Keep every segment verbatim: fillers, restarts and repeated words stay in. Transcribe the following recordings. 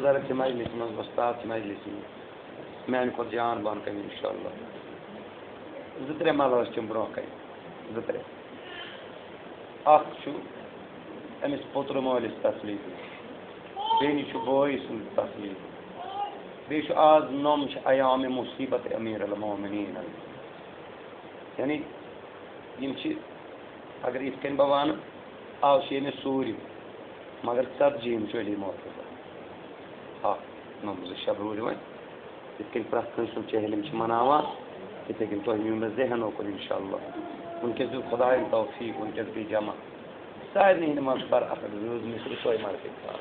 صدر چھِ مجلسہِ منٛز، وۄستاد چھِ مجلسہِ منٛز۔ میٛانہِ کھۄتہٕ جان بہن کَمہِ، اِنشاءاللہ۔ زٕ ترٛےٚ ملٲژ چھِم برٛونٛہہ کَنہِ۔ زٕ ترٛےٚ۔ اَکھ چھُ أمِس پوترٕ مٲلِس تسلی دیُن۔ بیٚنہِ چھُ بٲے سُنٛد تسلی دیُن۔ بیٚیہِ چھُ آز نوٚم چھِ ایام مصیبت امیر المومنین۔ یعنی یِم چھِ، اگر یِتھ کٔنۍ بہٕ وَنہٕ، آز چھِ ییٚمِس ژوٗرِم، مگر ژتجی یِم چھِ علی محتضر۔ اَکھ نوٚم زٕ شےٚ برٛونٛہہ وۄنۍ، یِتھ کٔنۍ پرٛٮ۪تھ کٲنٛسہِ سُنٛد چہلم چھِ مناوان، یِتھَے کٔنۍ تۄہہِ میون ذہن اوکُن، اِنشاءاللہ۔ وٕنکٮ۪س دیُت خۄدایَن توفیٖق، وٕنکٮ۪س گٔے جمع۔ سارنٕے ہِنٛدِ منٛز بر اکھ اکھ زٕ زٕ مِصرٕ سۄے مرکٔکۍ تھاو۔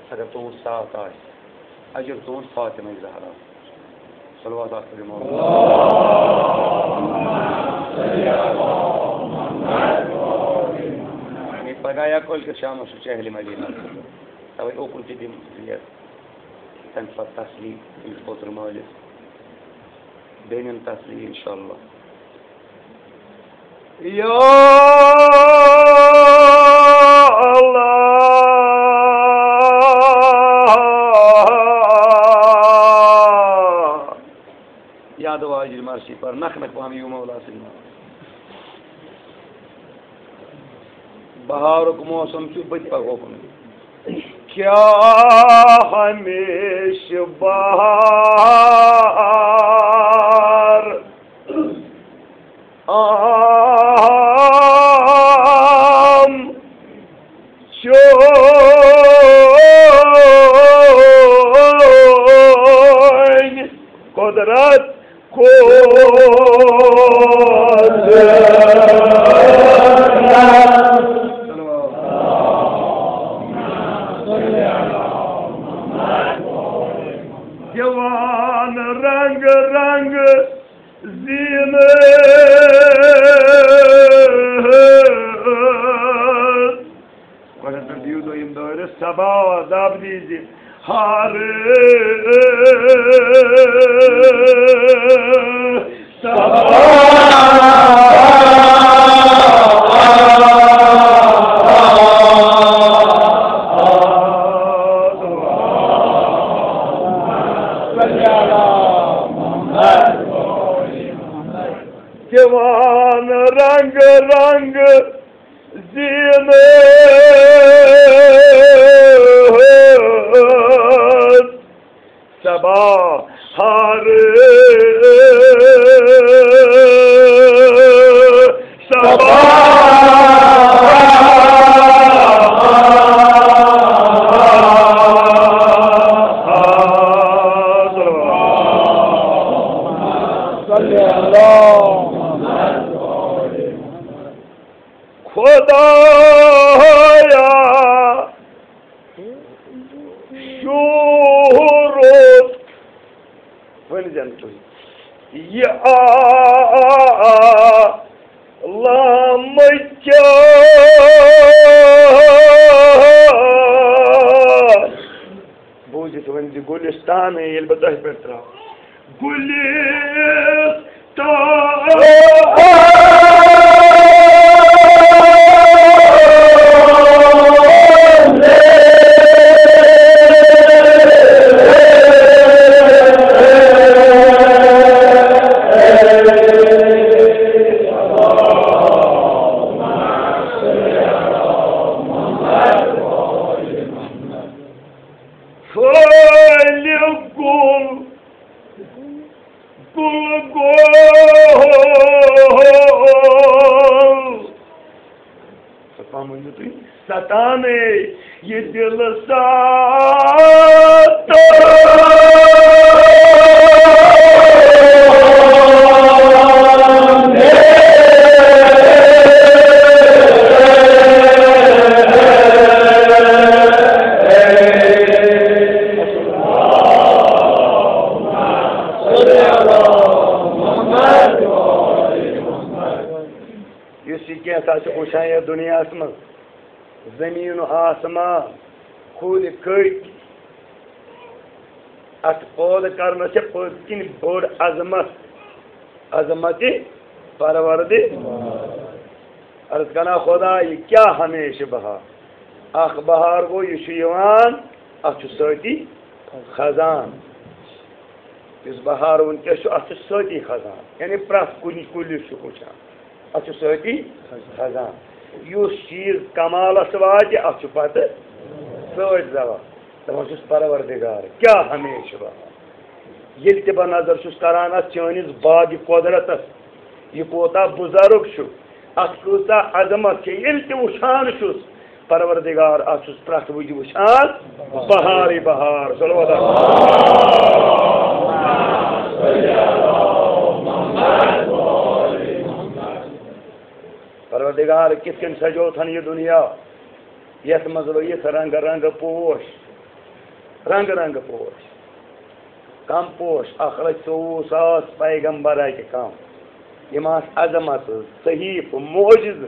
اگر تُہُنٛد ساتھ آسہِ، اجر تُہُنٛد فاطمہ زہرا۔ صلوات آسہِ پٔرِو محمد۔ یعنی پگاہ یا کٲلۍ کٮ۪تھ شامَس چھُ چہلِ مدینہ۔ تَوَے اوکُن تہِ دِم یَتھ، تَمہِ پَتہٕ تسلی أمِس پوتُر مٲلِس، بیٚنٮ۪ن تسلی، اِنشاءاللہ۔ یا اللہ۔ یادو حاجر مرثی پر نکھ نکھ پہم یو مولا سٕنٛدۍ ناو۔ بہارُک موسم چھُ، بہٕ تہِ پکو کُن۔ کیٛاہ ہمیشہٕ بہار عام چٲنۍ قۄدرت کھوژ۔ دِوان رنگ رنگ زینت۔ گۄڈٕنٮ۪تھ دِیِو دوٚیِم دٲیرٕ صبا، دب دیٖزِ ہر صبا۔ دِوان رنگ رنگ زینت۔ صبا ہر صبا۔ صلی اللہ۔ خدایا شوٗرُت۔ ؤنۍ زٮ۪ن تُہۍ یہِ عالم کیٛاہ؟ بوٗزِتھ ؤنۍ زِ گُلِستانٕے ییٚلہِ بہٕ تۄہہِ پٮ۪ٹھ ترٛاوٕ۔ گُلِستان۔ پھٲلہِ گُل، گُل گول۔ ستان ؤنِو تُہۍ، ستانے یہِ دِل ساتان۔ یُس یہِ کینٛژھا چھُ وٕچھان یَتھ دُنیاہَس منٛز، زٔمیٖن و آسمان، کُلۍ کٔٹۍ، اَتھ پٲدٕ کرنَس چھےٚ پٔتۍ کِنۍ بٔڑ عظمت، عظمتِ پروردِ۔ عرض کران، خدا، یہِ کیٛاہ ہمیشہٕ بہار؟ اکھ بہار گوٚو، یہِ چھُ یِوان اَتھ چھُ سۭتی خزان۔ یُس بہار وٕنکیٚس چھُ، اَتھ چھُ سۭتی خزان، یعنی پرٛٮ۪تھ کُنہِ کُلِس چھُ وٕچھان، اَتھ چھُ سۭتی خزان۔ یُس چیٖز کمالَس واتہِ، اَتھ چھُ پَتہٕ سۭتۍ زَوان۔ دَپان چھُس، پروردگار، کیٛاہ ہمیشہٕ بہار؟ ییٚلہِ تہِ بہٕ نظر چھُس کران اَتھ چٲنِس باغِ قۄدرَتَس، یہِ کوٗتاہ بُزرگ چھُ، اَتھ کۭژاہ عظمت چھِ، ییٚلہِ تہِ وٕچھان چھُس، پروردگار، اَتھ چھُس پرٛٮ۪تھ وِزِ وٕچھان بہارٕے بہار۔ صلوات۔ پروردگار، کِتھ کٔنۍ سجوتھن یہِ دُنیا، یَتھ منٛز ؤیِتھ رنٛگہٕ رنٛگہٕ پوش، رنٛگہٕ رنٛگہٕ پوش۔ کم پوش، اکھ لچھ ژوٚوُہ ساس پیغمبر اَتہِ کم۔ یِم آسہٕ عظمت، صحیفہٕ، معجزٕ،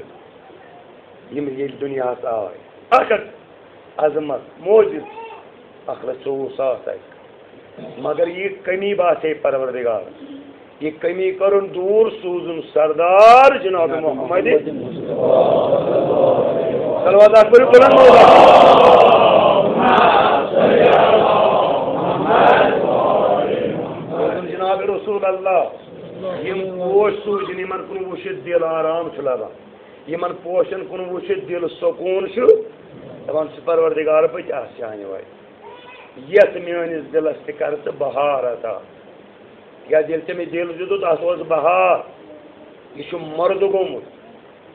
یِم ییٚلہِ دُنیاہَس آے۔ اکھ اکھ عظمت، معجزٕ، اکھ لچھ ژوٚوُہ ساس اَتہِ۔ مگر یہِ کمی باسے پروردگارس۔ یہِ کمی کٔرٕن دوٗر، سوٗزُن سردار جناب محمد۔ صلوات اکھ پٔرِو بلند۔ سوٗزُن جناب رسول اللہ۔ یِم پوش سوٗزِن، یِمن کُن وٕچھِتھ دِل آرام چھُ لبان۔ یِمن پوشن کُن وٕچھِتھ دِل سکوٗن چھُ۔ دَپان چھُ، پروردگار، بہٕ تہِ آسہٕ چانہِ وَتہِ۔ یَتھ میٲنِس دِلس تہِ کر ژٕ بہار عطا۔ کیازِ ییٚلہِ ژےٚ مےٚ دِل دیُتُتھ، اَتھ اوس بہار۔ یہِ چھُ مۄردٕ گوٚمُت۔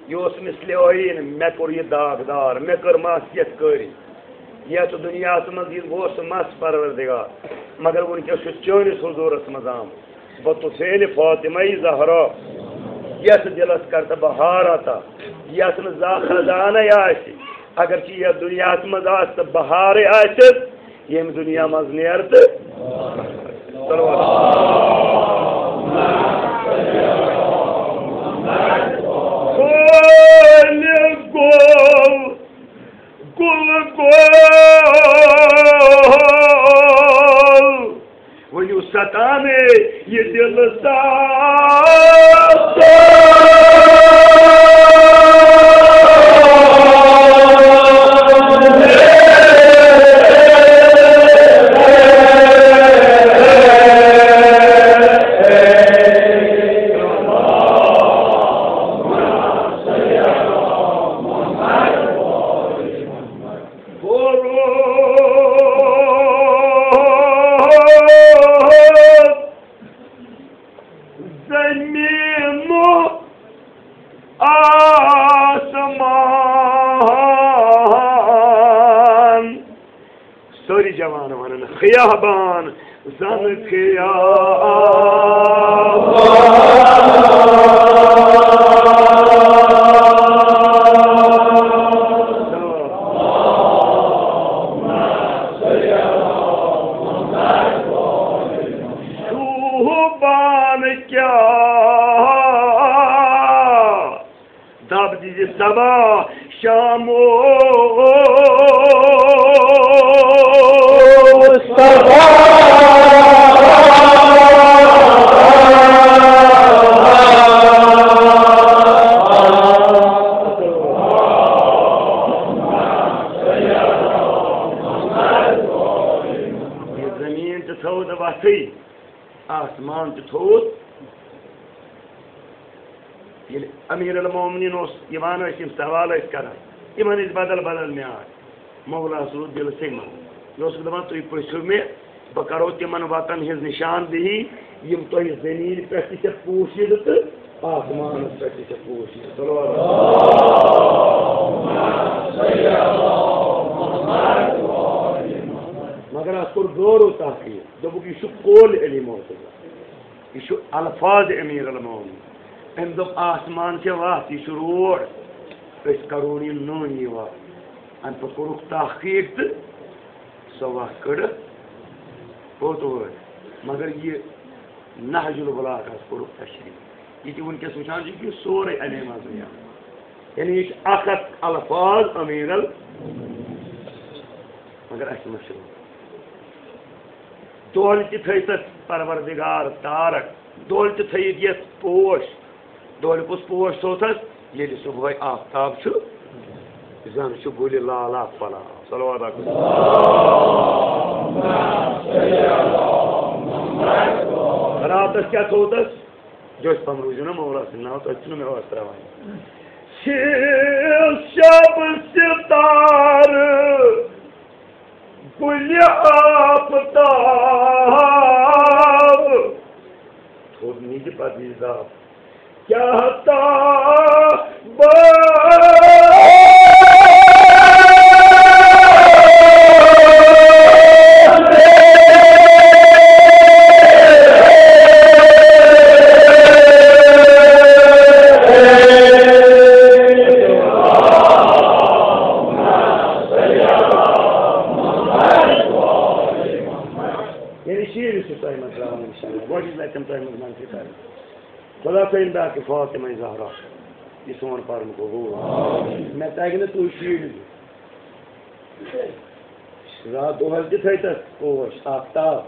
یہِ اوس مثلِ ٲیٖن، مےٚ کوٚر یہِ داغدار، مےٚ کٔر مَس یَتھ کٲری۔ یَتھ دُنیاہَس منٛز یہِ اوس مَس پروردگار، مگر وٕنکیٚس چھُ چٲنِس حضوٗرَس منٛز آمُت۔ بطفیل فاطمہ زہرا، یَتھ دِلَس کر تہٕ بہار عطا، یَتھ نہٕ زانٛہہ خزانَے آسہِ، اگر چی یَتھ دُنیاہَس منٛز آسہِ تہٕ بہارٕے آسٮ۪س، ییٚمہِ دُنیا منٛز نیر تہٕ صلوات۔ گول گول گول گول۔ ؤنِو ستانے یہِ دِل ساز۔ زمین و آسمان، سٲری جوان ونان خیابان زن خیابان۔ شوبان کیا دب دیجیے صبا شامو صبا۔ یہ زمین تو تھو دبا تھی، آسمان تہِ تھوٚوُت۔ ییٚلہِ امیر المومنین اوس یِوان، ٲسۍ یِم سوال ٲسۍ کران، یِمن ٲسۍ بدل بدل میعاد۔ مولا حضرت دِلسٕے منٛز۔ یہِ اوسُکھ دَپان، "تُہۍ پرٛژھِو مےٚ، بہٕ کرو تِمن وتن ہٕنٛز نِشاندہی، یِم تۄہہِ زٔمیٖنہِ پٮ۪ٹھ تہِ چھےٚ پوٗشِتھ تہٕ آسمانس پٮ۪ٹھ تہِ چھےٚ پوٗشِتھ۔" صلوات۔ مگر اتھ کوٚر غور و تحقیق۔ دوٚپُکھ، یہِ چھُ قول علی مرتضی، یہِ چھُ الفاظ امیر المومنین۔ أمۍ دوٚپ، آسمان چھےٚ وَتھ، یہِ چھُ روڈ، أسۍ کرون یہِ نوٚن یہِ وَتھ۔ اَمہِ پتہٕ کوٚرُکھ تحقیق تہٕ سۄ وَتھ کٔڑٕکھ کوٚت وٲتۍ۔ مگر یہِ نہج البلاغہ حظ کوٚرُکھ تشریح۔ یہِ تہِ وٕنکیٚس وٕچھان چھِ، یہِ چھُ سورُے اَمے منٛزٕے آمُت۔ یعنی یہِ چھُ اکھ اکھ الفاظ امیر ال-، مگر اَسہِ مہ چھُ۔ دۄہلہِ تہِ تھٲوۍ تَس پروردگار تارک، دۄہلہِ تہِ تھٲیِتھ یَتھ پوش، دۄہلہِ کُس پوش تھوٚو تَس؟ ییٚلہِ صُبحٲے آفتاب چھُ۔ زن چھُ گُلہِ لالہ پھۄلان۔ صلوات اکھ۔ راتس کیٛاہ تھوٚو تس؟ جوش پہم روٗزِو نا مولا سٕنٛدِ ناوٕ، تۄہہِ چھُنہٕ مےٚ واسطٕ ترٛاوان۔ شیٖش شب ستارٕ گُلہِ آفتاب۔ تھوٚد نِجہِ پتہٕ یہِ زاپ۔ کیٛاہ تاب۔ یعنی شیٖرِتھ چھُ تۄہہِ منٛز ترٛاوان اِنشاءاللہ۔ گۄڈٕنِچ لَٹہِ تِم تۄہہِ منٛز منفی کَرٕنۍ۔ خۄدا تھٲیِن باقٕے فاطمہ زہرا یہِ سون پَرُن قبوٗل۔ مےٚ تَگہِ نہٕ تُہۍ شیٖرِتھ۔ راتھ دۄہَس تہِ تھٲے تَتھ پوش آفتاب،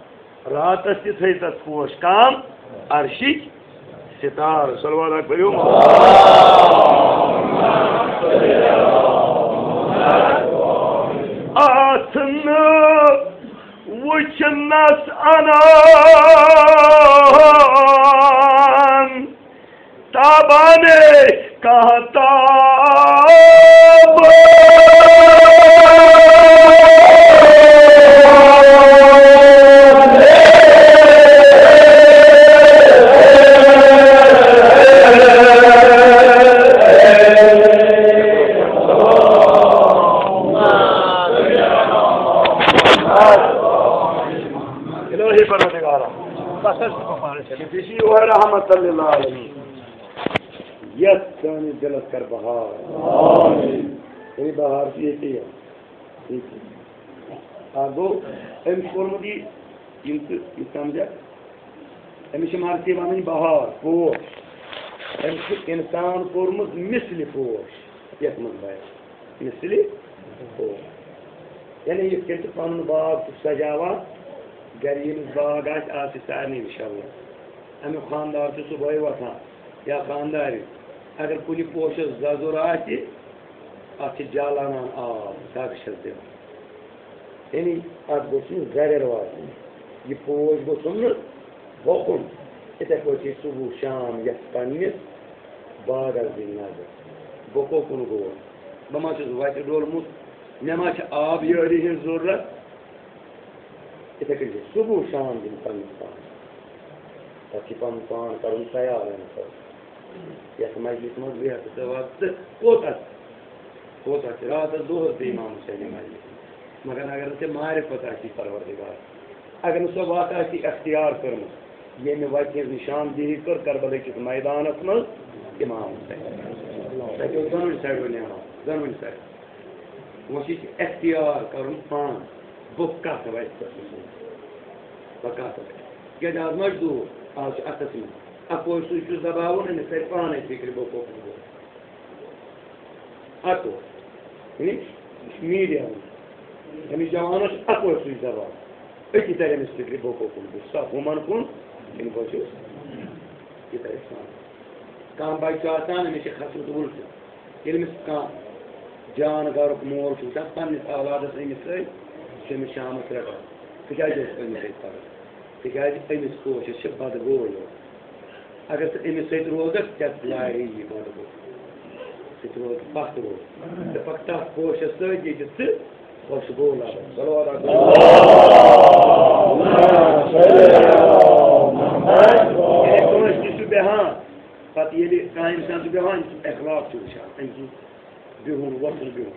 راتَس تہِ تھٲے تَتھ پوش کام عرشِکۍ ستارٕ۔ صلوات اکھ پٔرِو۔ اَتھ نہٕ وٕچھنَس اَنان تابانے کانٛہہ تاب۔ الہی پروردگارا، بس حظ۔ شفیع و رحمت للعالمین۔ یتھ سٲنِس دِلس کر بہار۔ یعنی بہار چھُ ییٚتی یوت۔ ییٚتی۔ اکھ گوٚو، أمۍ چھُ کوٚرمُت یہِ، یِم تہِ، یہِ سمجھا؟ أمِس چھِ مرثی ونٕنۍ بہار، پوش۔ أمۍ چھُ انسان کوٚرمُت مثلِ پوش، یتھ منٛز بنہِ مثلِ پوش۔ یعنی یِتھ کٔنۍ ژٕ پنُن باغ چھُکھ سجاوان، گرِ ییٚمِس باغ آسہِ، آز چھِ سارنٕے انشاءاللہ۔ اَمیُک خانٛدار چھُ صُبحٲے وۄتھان یا خانٛدارِ، اگر کُنہِ پوشَس زَزُر آسہِ، اَتھ چھِ جَل اَنان آب، دَگ چھَس دِوان۔ یعنی اَتھ گوٚژھ نہٕ زَرٮ۪ر واتُن۔ یہِ پوش گوٚژھُم نہٕ ہوکُن۔ یِتھَے پٲٹھۍ چھِ أسۍ صُبح شام یَتھ پنٛنِس باغَس دِنۍ نظر۔ بہٕ کوکُن گوس؟ بہٕ ما چھُس وَتہِ ڈوٚلمُت؟ مےٚ ما چھِ آب یٲری ہِنٛز ضروٗرت؟ یِتھَے کٔنۍ چھِ صُبح شام دِنۍ پنٛنِس پانَس۔ پَتہٕ چھِ پَنُن پان کَرُن تیار اَمہِ خٲطرٕ۔ یَتھ مجلِسہِ منٛز بیٚہہ ژٕ وَتھ ژٕ کوتاہ، کوتاہ چھِ راتَس دۄہَس بیٚہہ اِمام حُسینہِ مجلِسہِ منٛز۔ مگر اگر نہٕ ژےٚ معرفت آسی پروردگار، اگر نہٕ سۄ وَتھ آسی اختیار کٔرمٕژ، ییٚمہِ وَتہِ ہِنٛز نِشاندِہی کٔر کربلہٕ کِس میدانَس منٛز اِمام حُسین۔ تَتہِ اوس دۄنوٕنی سایڈو نِوان، دۄنوٕنی سایڈو۔ وۄنۍ چھُ یہِ اختیار کرُن پانہٕ، بہٕ کتھ وتہِ پٮ۪ٹھ چھُس وَنان۔ بہٕ کتھ وتہِ؟ تِکیٛازِ آز ما چھُ دوٗر، آز چھُ اَتھس منٛز۔ اَپوے سُے چھُس دباوُن، أمِس ترِ پانے فِکرِ، بہٕ کوٚت گوٚو۔ اَپوے۔ یعنی میٖڈیا منٛز۔ أمِس جوانس چھُ اَپوے سُے دباوُن۔ أتی ترِ أمِس فِکرِ، بہٕ کوٚت گوٚو۔ بہٕ چھُسا ہُمن کُن کِنہٕ بہٕ چھُس؟ یہِ ترِ سان۔ کانٛہہ بچہٕ چھُ آسان، أمِس چھِ کھسمٕژ اُلٹہٕ۔ ییٚلہِ أمِس کانٛہہ جان گرُک مول چھُ وٕچھان پننِس اولادس أمِس سۭتۍ، چھُ أمِس شامس رٹان۔ تِکیٛازِ اوس أمِس سۭتۍ پران؟ تِکیٛازِ أمِس کوشس چھِ بدبو یِوان۔ اگر ژٕ أمِس سۭتۍ روزکھ، ژےٚ لارِ یی بدبو۔ ژٕ تہِ روز پتھ روز۔ ژٕ پکھ تتھ پوشس سۭتۍ، ییٚتہِ ژٕ خوشبو لبکھ۔ صلوات۔ ییٚلہِ کٲنٛسہِ تہِ چھُ بیٚہان، پتہٕ ییٚلہِ کانٛہہ انسان چھُ بیٚہوان، أمۍ سُنٛد اخلاق چھُ وٕچھان، أمۍ سُنٛد بِہُن وۄتھُن بِہُن،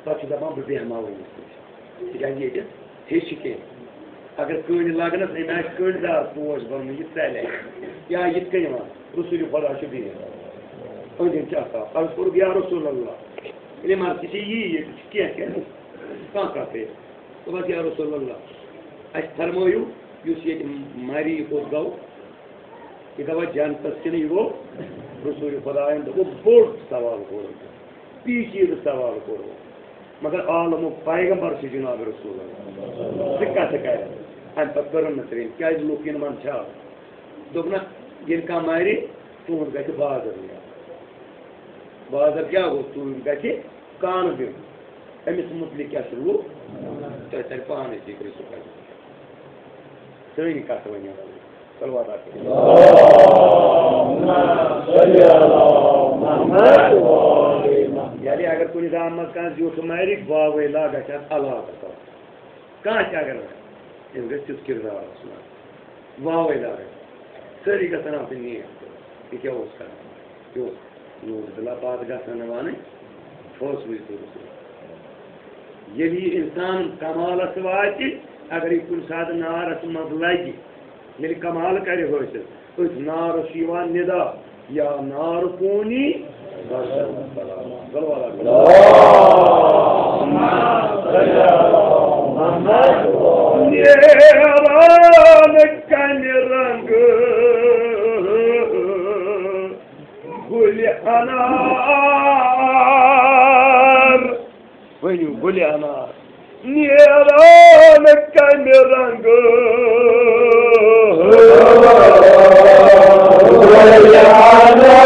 پتہٕ چھُ دپان، بہٕ بیٚہماوٕے یِتھ پٲٹھۍ۔ تِکیٛازِ ییٚتہِ ہیٚچھِ کینٛہہ۔ اگر کٔنٛڈۍ لگنس، أمۍ آسہِ کٔنٛڈۍ دار پوش بنومُت، یہِ ژلہِ۔ یا یِتھ کٔنۍ یِوان، رسول خدا چھُ بِہِتھ۔ أنٛدۍ أنٛدۍ چھِ آسان۔ عرض کوٚرُکھ، یا رسول اللہ، ییٚلہِ مرضی چھِ یی، ییٚتہِ چھُ کینٛہہ کینٛہہ، کانٛہہ کانٛہہ کٔرِتھ۔ دوٚپمَس، یا رسول اللہ، اَسہِ فرمٲیِو، یُس ییٚتہِ مَرِ، یہِ کوٚت گوٚو؟ یہِ گوٚوا جنتس کِنہٕ یہِ گوٚو رسول خدایَن؟ دوٚپُکھ، بوٚڑ سوال کوٚرُکھ، پیچیدٕ سوال کوٚرُکھ، مگر عالمُک پیغمبر چھُ جناب رسول اللہ۔ ژٕ کتھٕ کرکھ؟ اَمہِ پتہٕ کٔرٕن نہٕ ترٛیٚیِم، کیازِ لُکھ یِنہٕ منٛز چھا؟ دوٚپ نہ، ییٚلہِ کانٛہہ مَرِ، تُہُنٛد گژھِ بازر نیرُن۔ بازر کیٛاہ گوٚو؟ تُہُنٛد گژھِ کانہہ دیُن۔ أمِس مُتعلِق کیٛاہ چھُ لوٗکھ؟ تۄہہِ تَرِ پانَے فِکرِ سُہ کَتہِ۔ سٲنۍ کَتھ ؤنِو۔ صلوات آسہِ۔ یعنی اگر کُنہِ گامہٕ منٛز کانٛہہ زیُٹھ مَرِ، واوٲے لا گژھِ اَتھ علاقَس آسُن۔ کانٛہہ تہِ اگر وَنہِ، أمِس گژھِ تیُتھ کِردار آسُن۔ واوٲے لا گژھِ۔ سٲری گژھن آسٕنۍ نیک۔ یہِ کیٛاہ اوس کران؟ یہِ اوس نعوذ باللہ پتھ گژھن نہٕ وَنٕنۍ، فٲصلہٕ یہِ تُلُن۔ ییٚلہِ یہِ اِنسان کمالس واتہِ، اگر یہِ کُنہِ ساتہٕ نارس منٛز لگہِ، ییٚلہِ کمال کرِ حٲصِل، أتھۍ نارس چھُ یِوان نِدا، یا نار کونی بردا۔ صلوات۔ نیران کمہِ رنگہٕ گُلِ انار۔ ؤنِو، گُلِ انار۔ نیران کمہِ رنگہٕ؟ گُلِ انار۔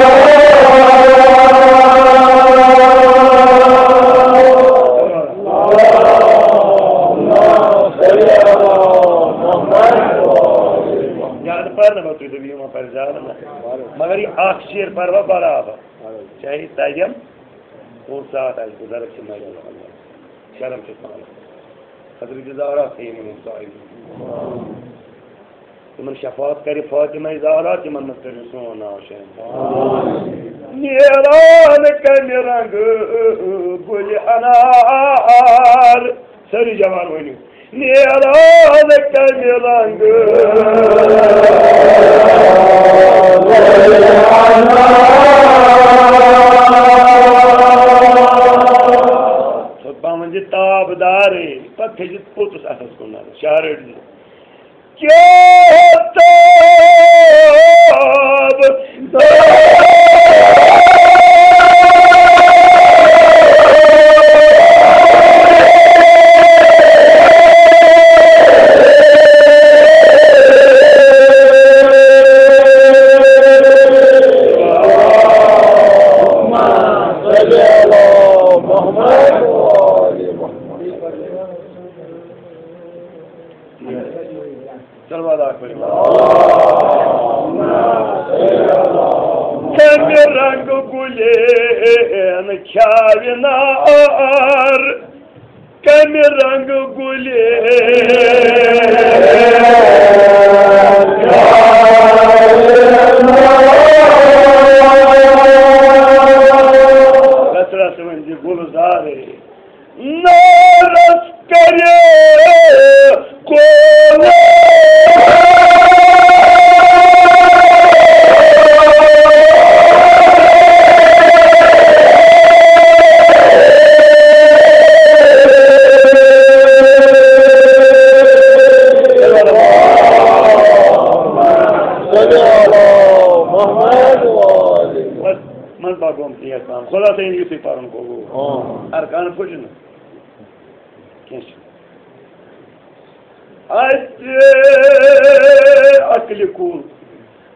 زیادٕ پَرنہٕ ما تُہۍ دٔپِو یِمَن پَرِ زیادٕ نہ۔ مگر یہِ اَکھ شعر پَروا برابر۔ چاہے تَگٮ۪م، کُنہِ ساتہٕ آسہِ بُزرگ چھِ مجلس منٛز۔ شرم چھُ پانس۔ حضرت زہرا تھٲیِن یِمن سارنٕے۔ تِمن شفاعت کرِ فاطمہ زہرا، تِمن منٛز کٔرِو سون ناو شٲمِل۔ نیران کمہِ رنگہٕ گُلِ انار۔ سٲری جوان ؤنِو۔ نیران کمہِ رنگہٕ؟ خطبہ منٛز یہِ تابدارٕے، پتہٕ کھٔسِتھ پوٚتُس اَتھس کُن نظر، شاہ رٔٹۍ زِ۔ کیٛاہ تاب صلوات آخر۔ کمہِ رنگ گُلین کھیاوِ نار، کمہِ رنگ گُلین کھیاوِ نار۔ رس رس ؤنۍ زِ گُلزارے۔ نارس کرِ قولے۔ صلی علی محمد و آل محمد۔ منٛز باغوم تیز پہم۔ خدا تعالیٰ یُتھُے پَرُن قبوٗل۔ آ۔ ارکان پھُٹہِ نہٕ۔ کینٛہہ چھُنہٕ۔ اَتہِ عقلہِ کُل۔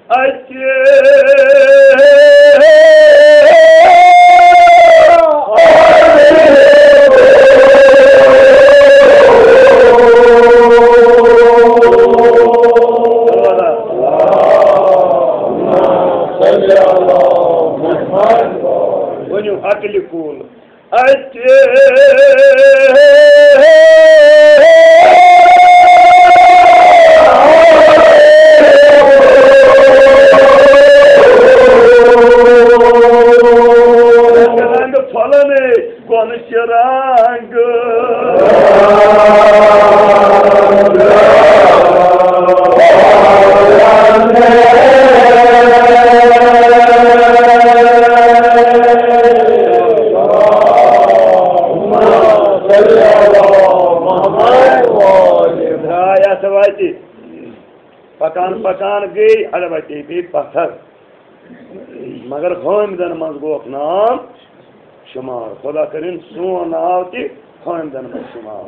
اَتہِ۔ ؤنِو، عقلہِ کُل۔ اَتہِ۔ رنٛگ پھۄلنے گۄنہٕ چہِ رنٛگ۔ درٛاے اَتھ وَتہِ۔ پَکان پَکان گٔے اَڑٕ وَتے بیٚیہِ پَتھر۔ مگر حٲمدَن منٛز گوکھ نام شُمار۔ خۄدا کٔرِن سون ناو تہِ حٲمدَن منٛز شُمار۔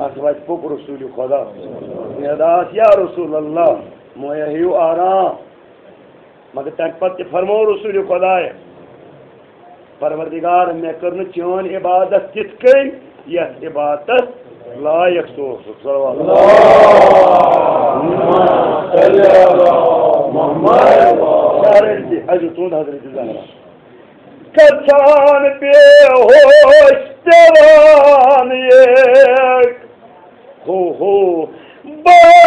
اَتھ وَتہِ پوٚک رسوٗلِ خۄدا۔ نِداہَس یا رسول اللہ، مویا ہیٚیِو آرام۔ مگر تَمہِ پَتہٕ تہِ فرموو رسوٗلِ خۄدایَن، پروردگار، مےٚ کٔر نہٕ چٲنۍ عبادت تِتھ کٔنۍ یَتھ عبادتَس لایق ژٕ اوسُکھ۔ صلوات۔ شہرٲرۍ تہِ، اَسہِ دیُت تُہُنٛد حضرت زہرا۔ گژھان بے ہوش پیوان ایک ہو ہو۔ با-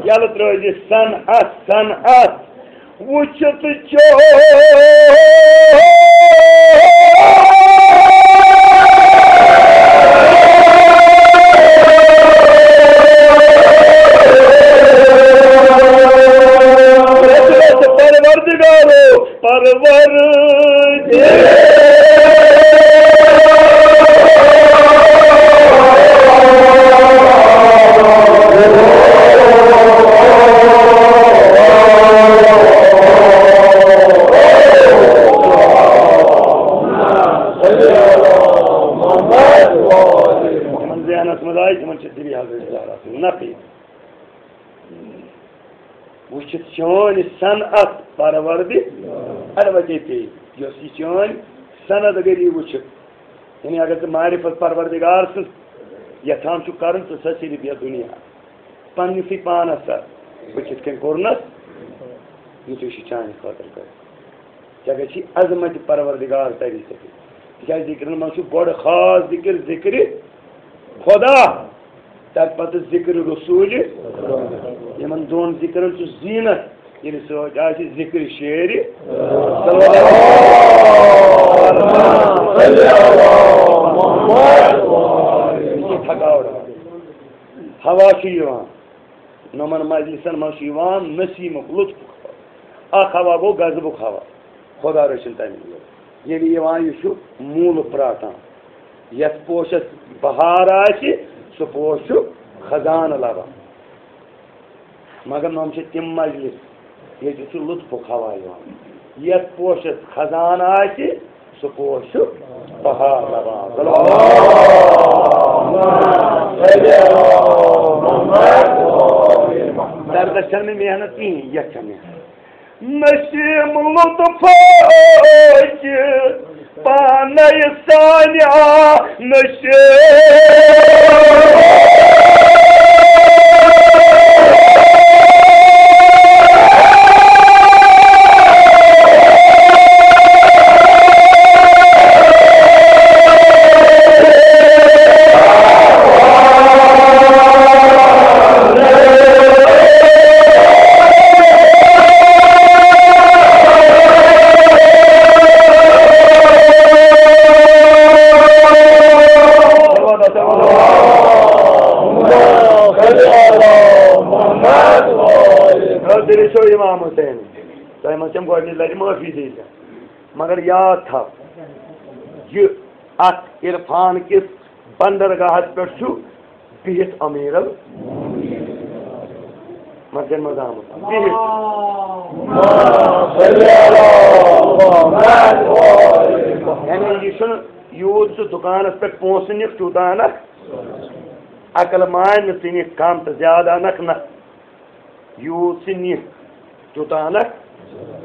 یلہٕ ترٲوزِ صنعت، صنعت۔ وٕچھِتھ چون پروردگارو، پروردگارو۔ یِمن ذہنس منٛز آیہِ، تِمن چھِ دِلی حضرت زہرا سٕنٛز نقٕل۔ وٕچھِتھ چٲنۍ صنعت پروردِ، اَڑٕ وَتے پیٚیہِ، یۄس یہِ چٲنۍ صنعت گٔلی وٕچھِتھ، یعنی اگر ژٕ معرفت پروردگار سٕنٛز یژھان چھُکھ کرُن، ژٕ سا صرف یَتھ دُنیا پننِسٕے پانس سا بہٕ کِتھ کٔنۍ کوٚرنس، یُتُے چھُ چانہِ خٲطرٕ کٔرِتھ۔ ژےٚ گژھی عظمت پروردگار تَری ژےٚ کِتھ۔ تِکیٛازِ ذِکرَن منٛز چھُ گۄڈٕ خاص ذِکر، ذِکرِ خۄدا، تَمہِ پَتہٕ ذِکرِ رسوٗلِ۔ یِمَن دۄن ذِکرَن چھُ زیٖنت، ییٚلہِ سۭتۍ آسہِ ذِکرِ شیرِ۔ یہِ چھِ تھکاوٹ۔ ہوا چھُ یِوان، نوٚمَن مجلسن منٛز چھُ یِوان نسیٖمُک لطف۔ اکھ ہوا گوٚو غضبُک ہوا، خۄدا رٔچھِن تَمہِ نِش۔ ییٚلہِ یِوان، یہِ چھُ موٗلہٕ پرٛاٹان۔ یَتھ پوشَس بہار آسہِ، سُہ پوش چھُ خزانہٕ لَبان۔ مگر نوٚم چھِ تِم مجلس، ییٚتہِ چھُ لطفُک ہوا یِوان۔ یَتھ پوشَس خزانہٕ آسہِ، سُہ پوش چھُ بہار لَبان۔ دردس چھَنہٕ مےٚ محنت کِہیٖنۍ، یَتھ چھَنہٕ محنت۔ نسیم لطف پانے سانیا نسیم۔ حضرت امام حسین، تۄہہِ منٛز چھَم گۄڈٕنِچ لَٹہِ معٲفی دِنۍ۔ مگر یاد تھاو، یہِ اَتھ عرفان کِس بندرگاہَس پٮ۪ٹھ چھُ بِہِتھ امیر ال-، مسجد منٛز آمُت۔ بِہِتھ۔ یعنی یہِ چھُنہٕ یوٗت سُہ دُکانَس پٮ۪ٹھ پونٛسہٕ نِکھ تیوٗتاہ اَنَکھ، عقل مانہِ نہٕ ژٕ نِکھ کَم تہٕ زیادٕ اَنَکھ نہ۔ یوٗت ژٕ نِکھ، تیوٗتاہ اَنَکھ۔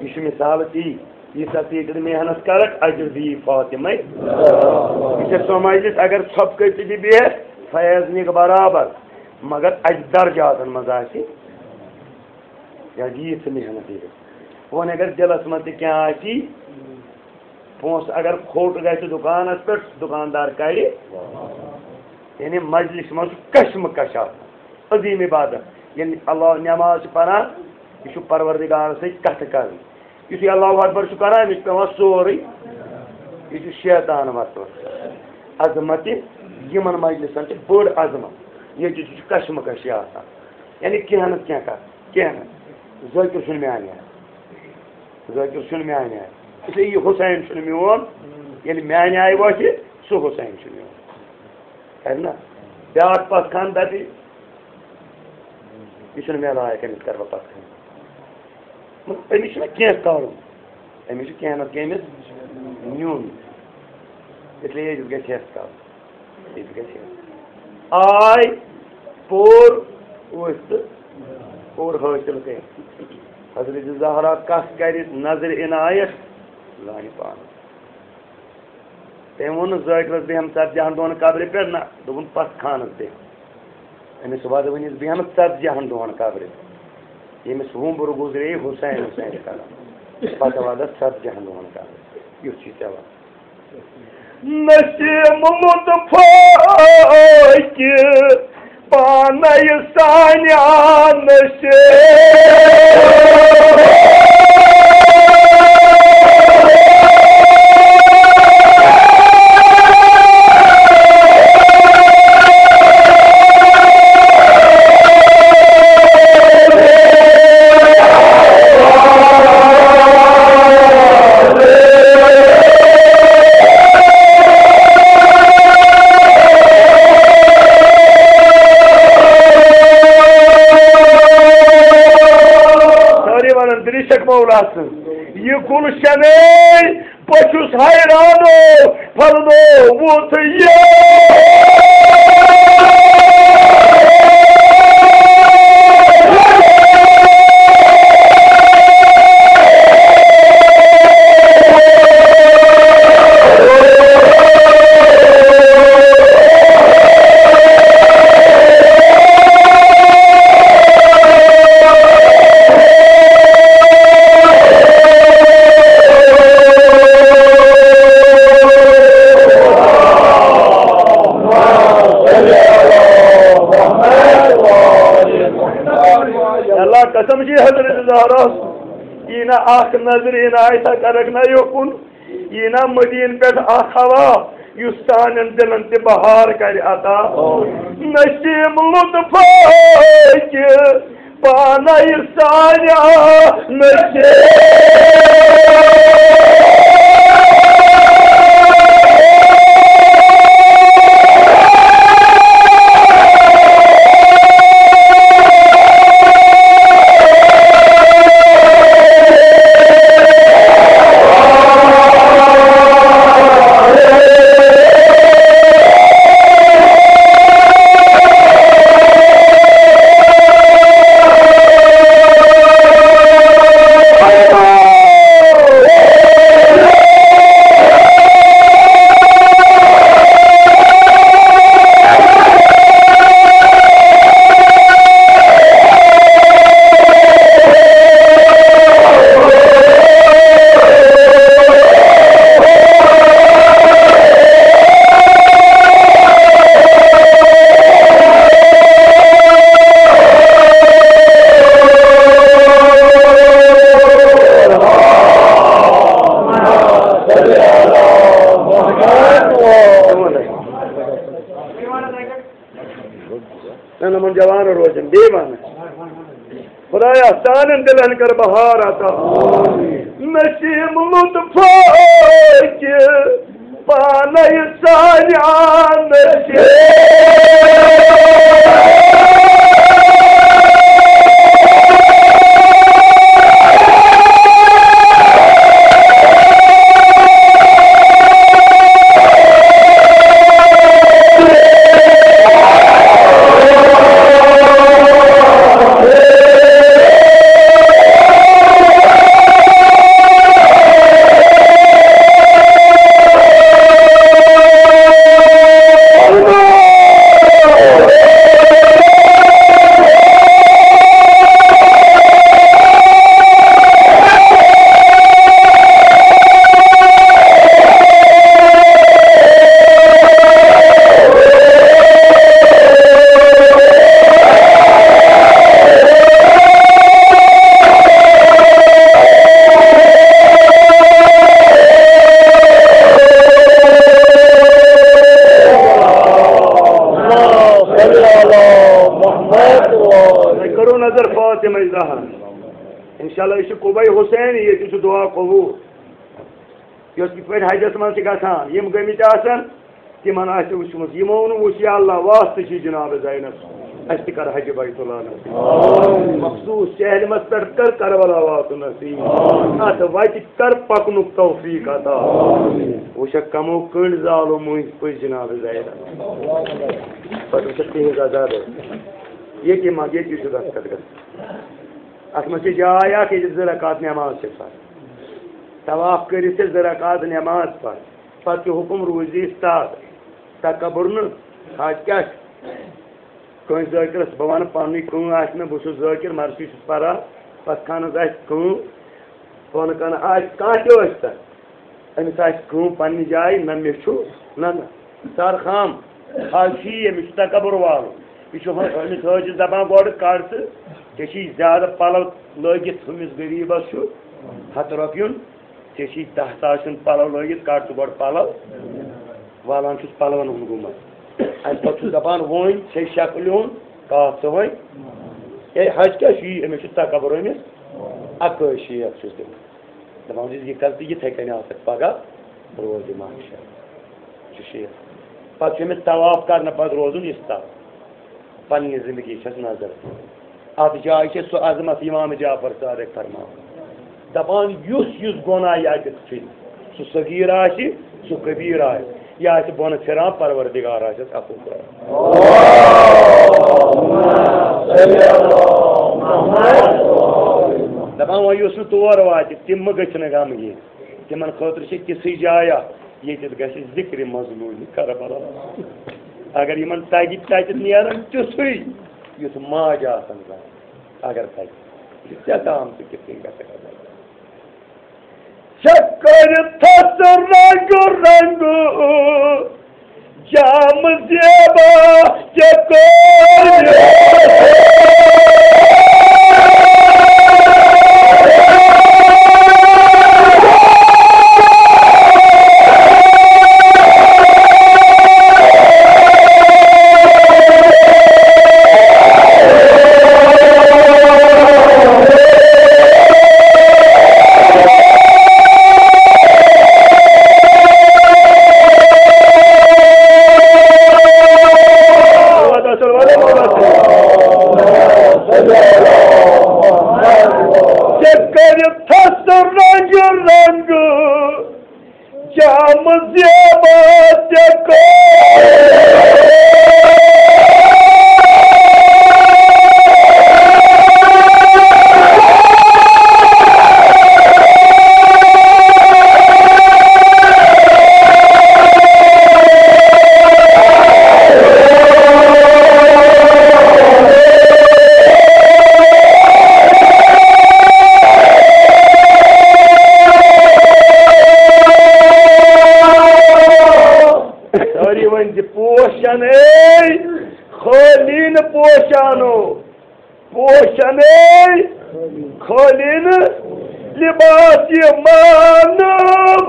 یہِ چھُ مثال تی، ییٖژاہ ژٕ ییٚتٮ۪ن محنت کَرَکھ، اجر دِیی فاطمے۔ یہِ چھےٚ سۄ مجلس، اگر ژھۄپہٕ کٔرۍ تہِ بیٚہکھ، فیض نِکھ برابر، مگر اَتہِ درجاتَن منٛز آسہِ، یا ییٖژ ژٕ محنت ییٚتہِ۔ وۄنۍ اگر دِلَس منٛز تہِ کینٛہہ آسی، پونٛسہٕ اگر کھوٚٹ گژھِ دُکانَس پٮ۪ٹھ، دُکاندار کَڑِ، یعنی مجلس منٛز چھُ کشمکش آسان، عظیٖم عبادت۔ ییٚلہِ اللہ نٮ۪ماز چھُ پَران، یہِ چھُ پروردگارَس سۭتۍ کَتھٕ کَرٕنۍ۔ یُتھُے اللہ اکبر چھُ کَران، أمِس چھُ پٮ۪وان سورُے، یہِ چھُ شیطان وسوسہٕ۔ عظمت یِمَن مجلسَن چھِ بٔڑ عظمت، ییٚتہِ چھُ کشمکش یہِ آسان، یعنی کینٛہہ نَتہٕ کینٛہہ کَتھ، کینٛہہ نَتہٕ۔ ذٲکِر چھُنہٕ میٛانہِ آیہِ۔ ذٲکِر چھُنہٕ میٛانہِ آیہِ۔ اس لیے یہِ حسین چھُنہٕ میون۔ ییٚلہِ میٛانہِ آیہِ وۄتھِ، سُہ حسین چھُ میون۔ ہے نا؟ بیٛاکھ پَتھ خانہٕ دَپہِ، یہِ چھُنہٕ مےٚ لایق، أمِس کَرٕ بہٕ پَتھ خانہٕ۔ مطلب، أمِس چھُنہ کینٛہہ کَرُن، أمِس چھُ کینٛہہ نَتہٕ کینٛہہ أمِس نیُن۔ اِسلیے أمِس گژھِ ہٮ۪س کَرُن، أمِس گژھِ ہٮ۪س۔ آے، پوٚر، ؤتھۍ تہٕ کوٚر حٲصِل کٔرِتھ۔ حضرت زہرا کَتھ کَرِ نظرِ عنایت، زانہِ پانَس۔ تٔمۍ ووٚن نہٕ ذٲکرَس بیٚہم ژتجی ہَن دۄہَن قبرِ پٮ۪ٹھ، نہ، دوٚپُن پَتھ خانَس بیٚہم۔ أمِس وَدٕ ؤنِس بیٚہم ژتجی ہَن دۄہَن قبرِ۔ ییٚمِس وُمبُر گُزرے حسین حسین کران، پَتہٕ وَدَس ژتجی ہَن دۄہَن قبرِ۔ یُتھ چھُے ژےٚ وَدٕ۔ نسیم لطفہ کہ پانَے سانیان سے۔ سٲری وَنان دِلہِ شک مولا سٕنٛز۔ یہِ گُلشَنٕے بہٕ چھُس حیرانو فرمووُتھ یہِ۔ اللہ قسم چھِ حضرت زہرا، یی نہ اکھ نظر عنایتہ کرکھ نہ یوکُن، یی نہ مدیٖنہٕ پٮ۪ٹھ اکھ ہوا، یُس سانٮ۪ن دِلن تہِ بہار کرِ عطا۔ نسیم لطفہ کہ پانَے سانیان سے۔ نہ، نہ، یِمن جوانن روزن بیٚیہِ وَنہٕ۔ خدایا، سانٮ۪ن دِلن کر بہار عطا۔ نسیم لطفہ کہ پانَے سانیان سے۔ کرو نظر فاطمہ زہرا۔ انشاءاللہ، یہِ چھُ قُبَے حسین، ییٚتہِ چھُ دُعا قبوٗل۔ یۄس یِتھ پٲٹھۍ حجس منٛز چھِ گژھان، یِم گٔمٕتۍ آسن، تِمن آسہِ وٕچھمُت، یِمو نہٕ وٕچھ، یا اللہ، واسطہٕ چھِ جناب زینب، اَسہِ تہِ کر حجہِ بیت اللہ نصیب۔ مخصوٗص چہلمس پٮ۪ٹھ کر کربلا واتُن نصیب۔ اَتھ وَتہِ کر پکنُک توفیق عطا۔ وٕچھکھ کمو کٔنڈۍ زالو مٔنٛزۍ پٔزۍ جناب زینب۔ پتہٕ وٕچھکھ تِہنٛز عزاب۔ ییٚتی منٛگ، ییٚتی چھُ دستخط گژھان۔ اَتھ منٛز چھِ جاے اکھ، ییٚتہِ زٕ رکعت نٮ۪ماز چھِ پرٕنۍ۔ طواف کٔرِتھ چھِ زٕ رکعت نٮ۪ماز پرٕنۍ۔ پتہٕ چھُ حُکُم روٗزی استاد۔ تکبر نہٕ۔ حج کیٛاہ چھُ؟ کٲنٛسہِ ذٲکرَس، بہٕ وَنہٕ پننُے، کٲم آسہِ مےٚ، بہٕ چھُس ذٲکر، مرثی چھُس پران، پتہٕ خانس آسہِ کٲم، بۄنہٕ کنہٕ آسہِ کانٛہہ تہِ ٲسۍ تن، أمِس آسہِ کٲم پننہِ جایہِ، نہ مےٚ چھُ، نہ، نہ۔ سر خام، حج چھُ یہِ، أمِس چھُ تکبر والُن۔ یہِ چھُ ہُہ-، أمِس حٲجِس دپان، گۄڈٕ کڑ ژٕ، ژےٚ چھُے زیادٕ پلو لٲگِتھ، ہُمِس غریٖبس چھُ ہتھ رۄپیُن، ژےٚ چھُے دَہ ساس ہُنٛد پلو لٲگِتھ، کڑ ژٕ گۄڈٕ پلو۔ والان چھُس پلون ہُنٛد گوٚمُت۔ امہِ پتہٕ چھُس دپان، وۄنۍ چھے شکلہِ ہُنٛد کتھ ژٕ وۄنۍ۔ ہے، حج کیٛاہ چھُ یی؟ أمِس چھُ تکبر، أمِس اکٲے شیخ چھُس دِوان۔ دپان چھُس، یہِ کر ژٕ یِتھے کٔنۍ آسکھ پگاہ روزِ محشر۔ چھُ شیخ۔ پتہٕ چھُ أمِس طواف کرنہٕ پتہٕ روزُن استاد۔ پننہِ زندگی چھس نظر۔ اتھ جایہِ چھِ سُہ عظمت امام جعفر صادق فرماوان۔ دپان، یُس یُس گۄناہ یہِ اتٮ۪تھ ژھُنہِ، سُہ صغیر آسہِ، سُہ کبیر آسہِ، یہِ آسہِ بۄنہٕ پھران، پروردگار آسٮ۪س عفو کران۔ دپان، وۄنۍ یُس نہٕ تور واتہِ، تِم مہ گٔژھۍ نہٕ غمگیٖن۔ تِمن خٲطرٕ چھِ تِژھٕے جاے اکھ، ییٚتٮ۪تھ گژھِ ذِکرِ مظلوٗمِ کربلا۔ اگر یِمن تگہِ تتٮ۪تھ نیرُن تیُتھُے، یُتھ ماجہِ آسن زن، اگر تگہِ۔ یہِ ژےٚ تام ژٕ کِتھ کٔنۍ گژھکھ کربلا؟ ژےٚ کٔرِتھس رنٛگہٕ رنٛگہٕ جام زیبا ژےٚ کوٚر۔ ژےٚ کٔرِتھس رنٛگہٕ رنٛگہٕ جام زیبا ژےٚ کوٚر۔ سٲری ؤنۍ زِ پوشن اے خٲلی نہٕ پوشانو، پوشن اے خٲلی نہٕ لباس یہِ مانو۔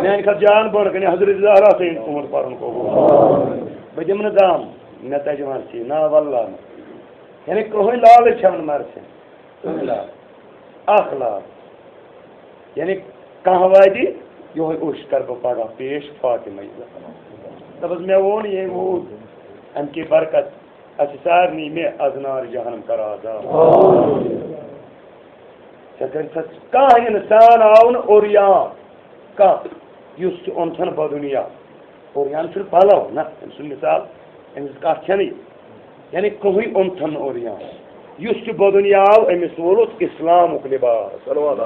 میانہِ کھۄتہٕ جان بٔڑ کَنہِ حضرت زہرا سٕنٛدۍ تُہُنٛد پَرُن قبوٗل۔ بہٕ دِمہٕ نہٕ دم، مےٚ تَجہِ مرثی، نا واللہ نہٕ۔ یعنی کٕہٕنۍ لالٕچ چھَم نہٕ مرثی۔ کٕہٕنۍ لالٕچ۔ اکھ لال۔ یعنی کانٛہہ وادی، یِہوٚے اوٚش کَرٕ بہٕ پگاہ پیش فاطمہ۔ دَپَس، مےٚ ووٚن، ییٚمۍ ووٚن، اَمہِ کہِ برکت اَسہِ سارنٕے، مےٚ از نار جہنم کر آزاد۔ ژےٚ کٔرۍ سا کانٛہہ اِنسان آو نہٕ اوٚریان، کانٛہہ یُس تہِ اوٚنتھن بدُنیا۔ اوٚریان چھُنہٕ پلو، نہ، أمۍ سُنٛد مثال، أمِس کتھ چھنہٕ یہِ۔ یعنی کٕہٕنۍ اوٚنتھن نہٕ اوٚریان۔ یُس تہِ بدُنیا آو، أمِس وولُکھ اسلامُک لباس۔ صلوات۔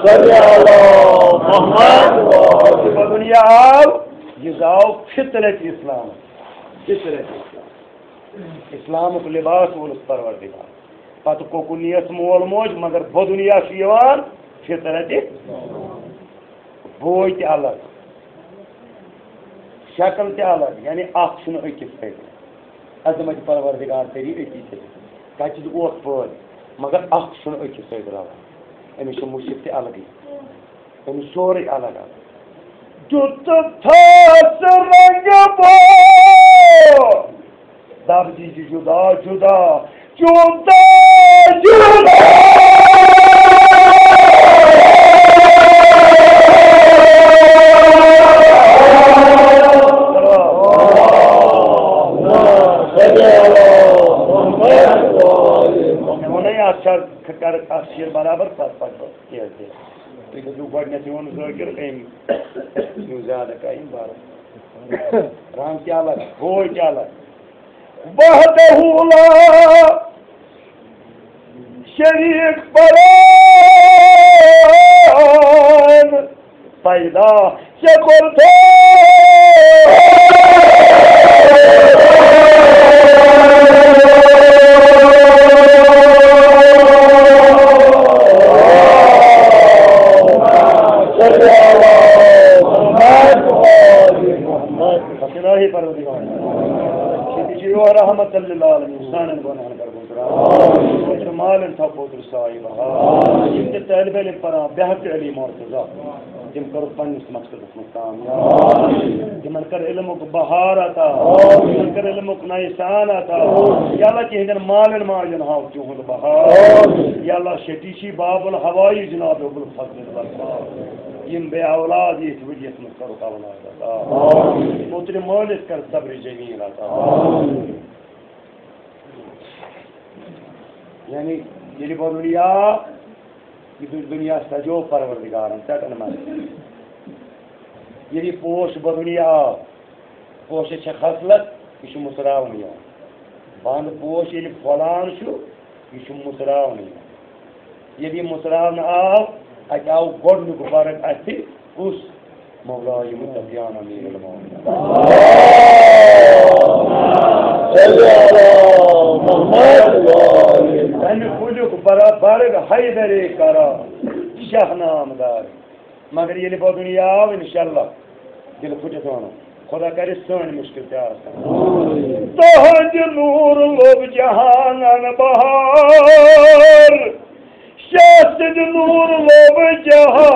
صلی علی محمد۔ یُس تہِ بدُنیا آو، یہِ زاو فطرت اسلام۔ فطرت اسلام۔ اسلامُک لباس وولُس پروردگار۔ پتہٕ کوکُن نیس مول موج، مگر بدُنیا چھُ یِوان فطرت۔ بوے تہِ الگ، شکل تہِ الگ، یعنی اکھ چھُنہٕ أکِس سۭتۍ۔ عظمت پروردگار تیری أتی تہِ۔ کَتہِ چھُ اوکھ پٲدٕ، مگر اکھ چھُنہٕ أکِس سۭتۍ رَلان۔ أمِس چھُ مُشِک تہِ الگٕے، أمِس سورُے الگ الگ۔ دیُت تھَس رنٛگہٕ بو دب دیجی جدا جدا، جدا جدا۔ مےٚ ووٚنُے اَتھ چھا کر اَتھ شیر برابر پتہٕ پتہٕ پتہٕ کیٛاہ تہِ۔ تُہۍ دٔپِو گۄڈٕنٮ۪تھ یِوان ذٲکِر أمۍ سٕنٛز زیادٕ کَرٕنۍ بَرٕ۔ رنٛگ تہِ الگ، بوے تہِ الگ۔ وحدہ لا شریک پران پیدا چہ کرتو۔ الہی پروردگار، شفیع رحمت للعالمین، سانن گناہن کر گزران۔ مالن تھاو پوتر صاحب، یِم تہِ طالب علم پران بحق علی مرتضی، تِم کٔرٕکھ پننِس مقصدس منٛز کامیاب۔ تِمن کر علمُک بہار عطا، تِمن کر علمُک نَیہِ سان عطا۔ یا اللہ، تِہنٛدٮ۪ن مالٮ۪ن ماجن ہاو تِہُنٛد بہار۔ یا اللہ، شفیع باب الحوائج جناب ابوالفضل الوفا، یِم بے اولاد ییٚتھۍ ؤرۍ یَس منٛز کٔرٕکھ اولاد عطا۔ موترِ مٲلِس کر صبر جمیل عطا۔ یعنی ییٚلہِ بہٕ دُنیا، یہِ دُ-، دُنیا سجو پروردگارن ژٹن منٛز۔ ییٚلہِ یہِ پوش بہٕ دُنیا آو، پوشس چھےٚ خصلت، یہِ چھُ مُژراونہٕ یِوان۔ بنٛد پوش ییٚلہِ پھۄلان چھُ، یہِ چھُ مُژراونہٕ یِوان۔ ییٚلہِ یہِ مُژراونہٕ آو، اَتہِ آو گۄڈٕنیُک برق اَتھِ، کُس؟ مولا یہِ مُتقیان امیر المومنین۔ صلی علی محمد و آل محمد۔ تَمہِ کُلیُک برق حیدرِ کرا شاہ نامدار۔ مگر ییٚلہِ بہٕ دُنیا آو، انشاءاللہ، دِلہٕ پھُٹِتھ وَنو، خۄدا کَرِ سٲنۍ مُشکِل تہِ آسان۔ تُہُنٛد نوٗر لوٚب جہانن بہار، شاہ سٕنٛدِ نوٗر لوٚب جہان۔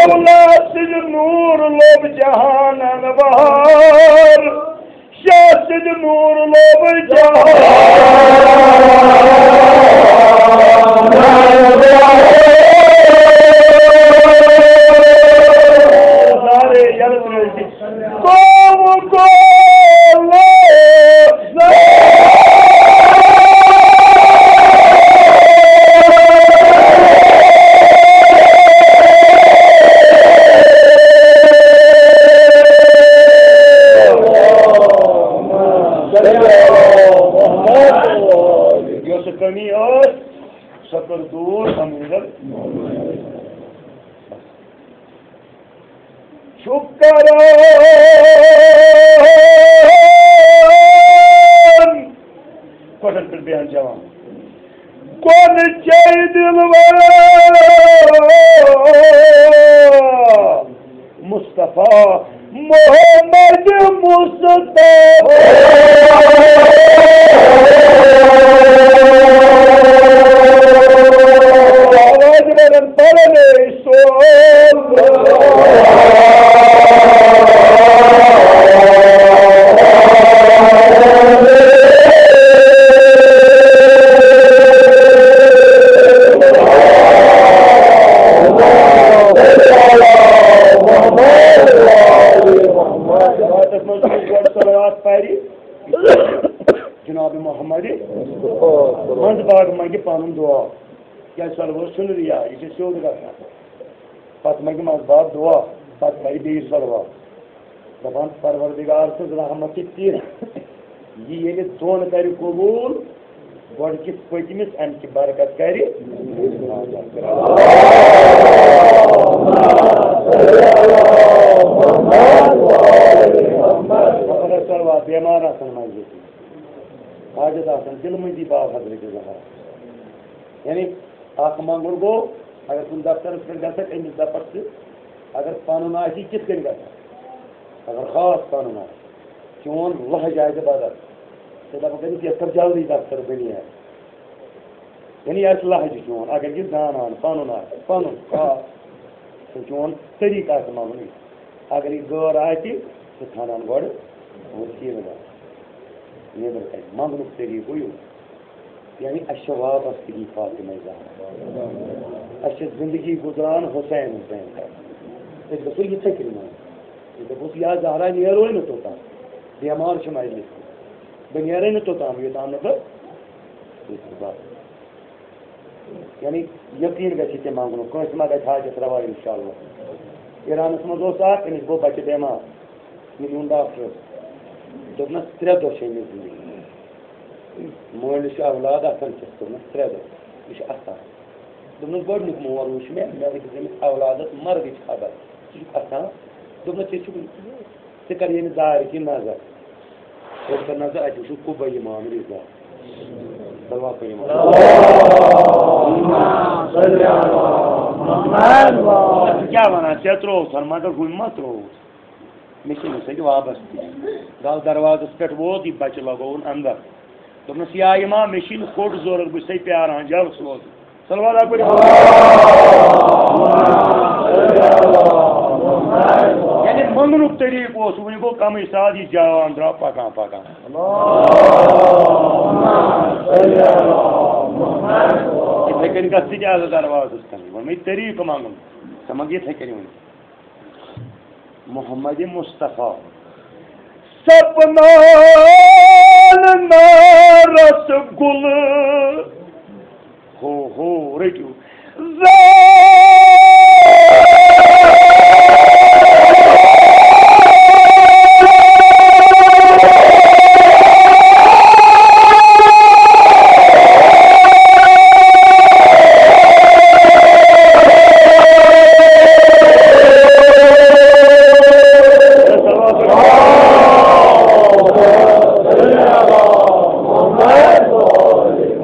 مولا سٕنٛدِ نوٗر لوٚب جہانن بہار، شاہ سٕنٛدِ نوٗر لوٚب جہان۔ نعرے یلہٕ ترٛٲوِتھ۔ قوم کو یۄس کمی ٲس، سۄ کٔر دوٗر امیٖرن۔ چھُ کران کۄٹھٮ۪ن پٮ۪ٹھ بیٚہن جوان۔ کۄن چے دِلوَر مصطفیٰ محمد مصطفیٰ۔ آواز بلند پڑھنے سول۔ راتس منٛز چھُ گۄڈٕ صلوات پرِ۔ جناب محمد منٛز باغ منٛگہِ پنُن دعا۔ کیٛازِ صلوات چھُنہٕ رِیا، یہِ چھُ سیوٚد گژھان۔ پتہٕ منٛگہِ منٛز باغ دعا، پتہٕ پرِ بیٚیہِ صلوات۔ دپان، پروردگار سٕنٛز رحمت چھِ تِژھ، یہِ ییٚلہِ دۄن کرِ قبوٗل، گۄڈٕ کِس پٔتمِس اَمہِ کہِ برکت کرِ۔ صلی علی خبر صلوات بیمار آسان مسجد، حاجت آسان، دِلہٕ مٔنٛزی باو حضرت زہرا۔ یعنی اکھ منٛگُن گوٚو، اگر کُنہِ دفترس پٮ۪ٹھ گژھکھ، أمِس دپکھ ژٕ، اگر پنُن آسی، کِتھ کٔنۍ گژھکھ؟ اگر خاص پنُن آسہِ، چون لہجہ آسہِ بدل، ژٕ دپکھ أمِس، یتھ کر جلدی دفتر، بہٕ نیرٕ۔ یعنی یہِ آسہِ لہجہٕ چون، اگر یہِ زانان پنُن آسہِ، پنُن خاص، تہٕ چون طریٖقہٕ آسہِ منٛگنٕے۔ اگر یہِ غٲر آسہِ، ژٕ ژھانڈان گۄڈٕ وسیٖلہٕ گژھ۔ نیبر کنہِ منٛگنُک طریٖقہٕ یُس، یعنی اَسہِ چھےٚ وابستگی فاطمہ زہرا۔ اَسہِ چھےٚ زندگی گُزران حسین حسین کران۔ أسۍ گژھو یِتھَے کٔنۍ منٛگُن۔ أسۍ دَپوس، یا زہرا، نیروے نہٕ توٚتام، بیمار چھُ مجلس۔ بہٕ نیرے نہٕ توٚتام، یوٚتام نہٕ بہٕ، بس۔ یعنی یقین گژھِ تہِ منٛگُن، کٲنٛسہِ ما گژھِ حاجت روا، انشاءاللہ۔ ایرانس منٛز اوس اکھ، أمِس گوٚو بچہِ بٮ۪مار، یہِ نیوٗن ڈاکٹرس۔ دوٚپنس، ترٛےٚ دۄہ چھِ أمِس زندگی۔ مٲلِس چھُ اولاد اَتھن کٮ۪تھ، دوٚپنس، ترٛےٚ دۄہ، یہِ چھُ اَتھن۔ دوٚپنس، گۄڈٕنیُک مول وٕچھ مےٚ، مےٚ وٕچھ أمِس اولادس مرگٕچ خبر، ژٕ چھُکھ اَتھن۔ دوٚپنس، ژےٚ چھُکھ، ژٕ کر ییٚمِس دارِ کِنۍ نظر۔ کوٚر سا نظر، اَتہِ وٕچھُن قُبَیہِ امام رضا۔ صلوات پٔرِو یِمن۔ ژٕ کیٛاہ وَنان؟ ژےٚ ترٛووُتھ، مگر ہُمۍ ما ترٛووُتھ؟ مےٚ چھِ أمِس سۭتۍ وابستہٕ۔ گل دروازس پٮ۪ٹھ ووت، یہِ بچہٕ لگووُن اندر۔ دوٚپنس، یا امام، مےٚ چھِ یہِ کھوٚٹ ضروٗرت، بہٕ چھُسے پیاران، جل سوز۔ صلوات پٔرِو۔ یعنی منٛگنُک طریٖقہٕ اوس، وۄنۍ گوٚو کمٕے سادٕ، یہِ جوان درٛاو پکان پکان۔ یِتھَے کٔنۍ گژھ ژٕ تہِ آز دروازس کَنۍ، وۄنۍ مےٚ طریٖقہٕ منٛگُن، ژٕ منٛگ یِتھَے کٔنۍ وۄنۍ۔ محمد مصطفیٰ۔ سپنان نارس گُل۔ ہو ہو، رٔٹِو۔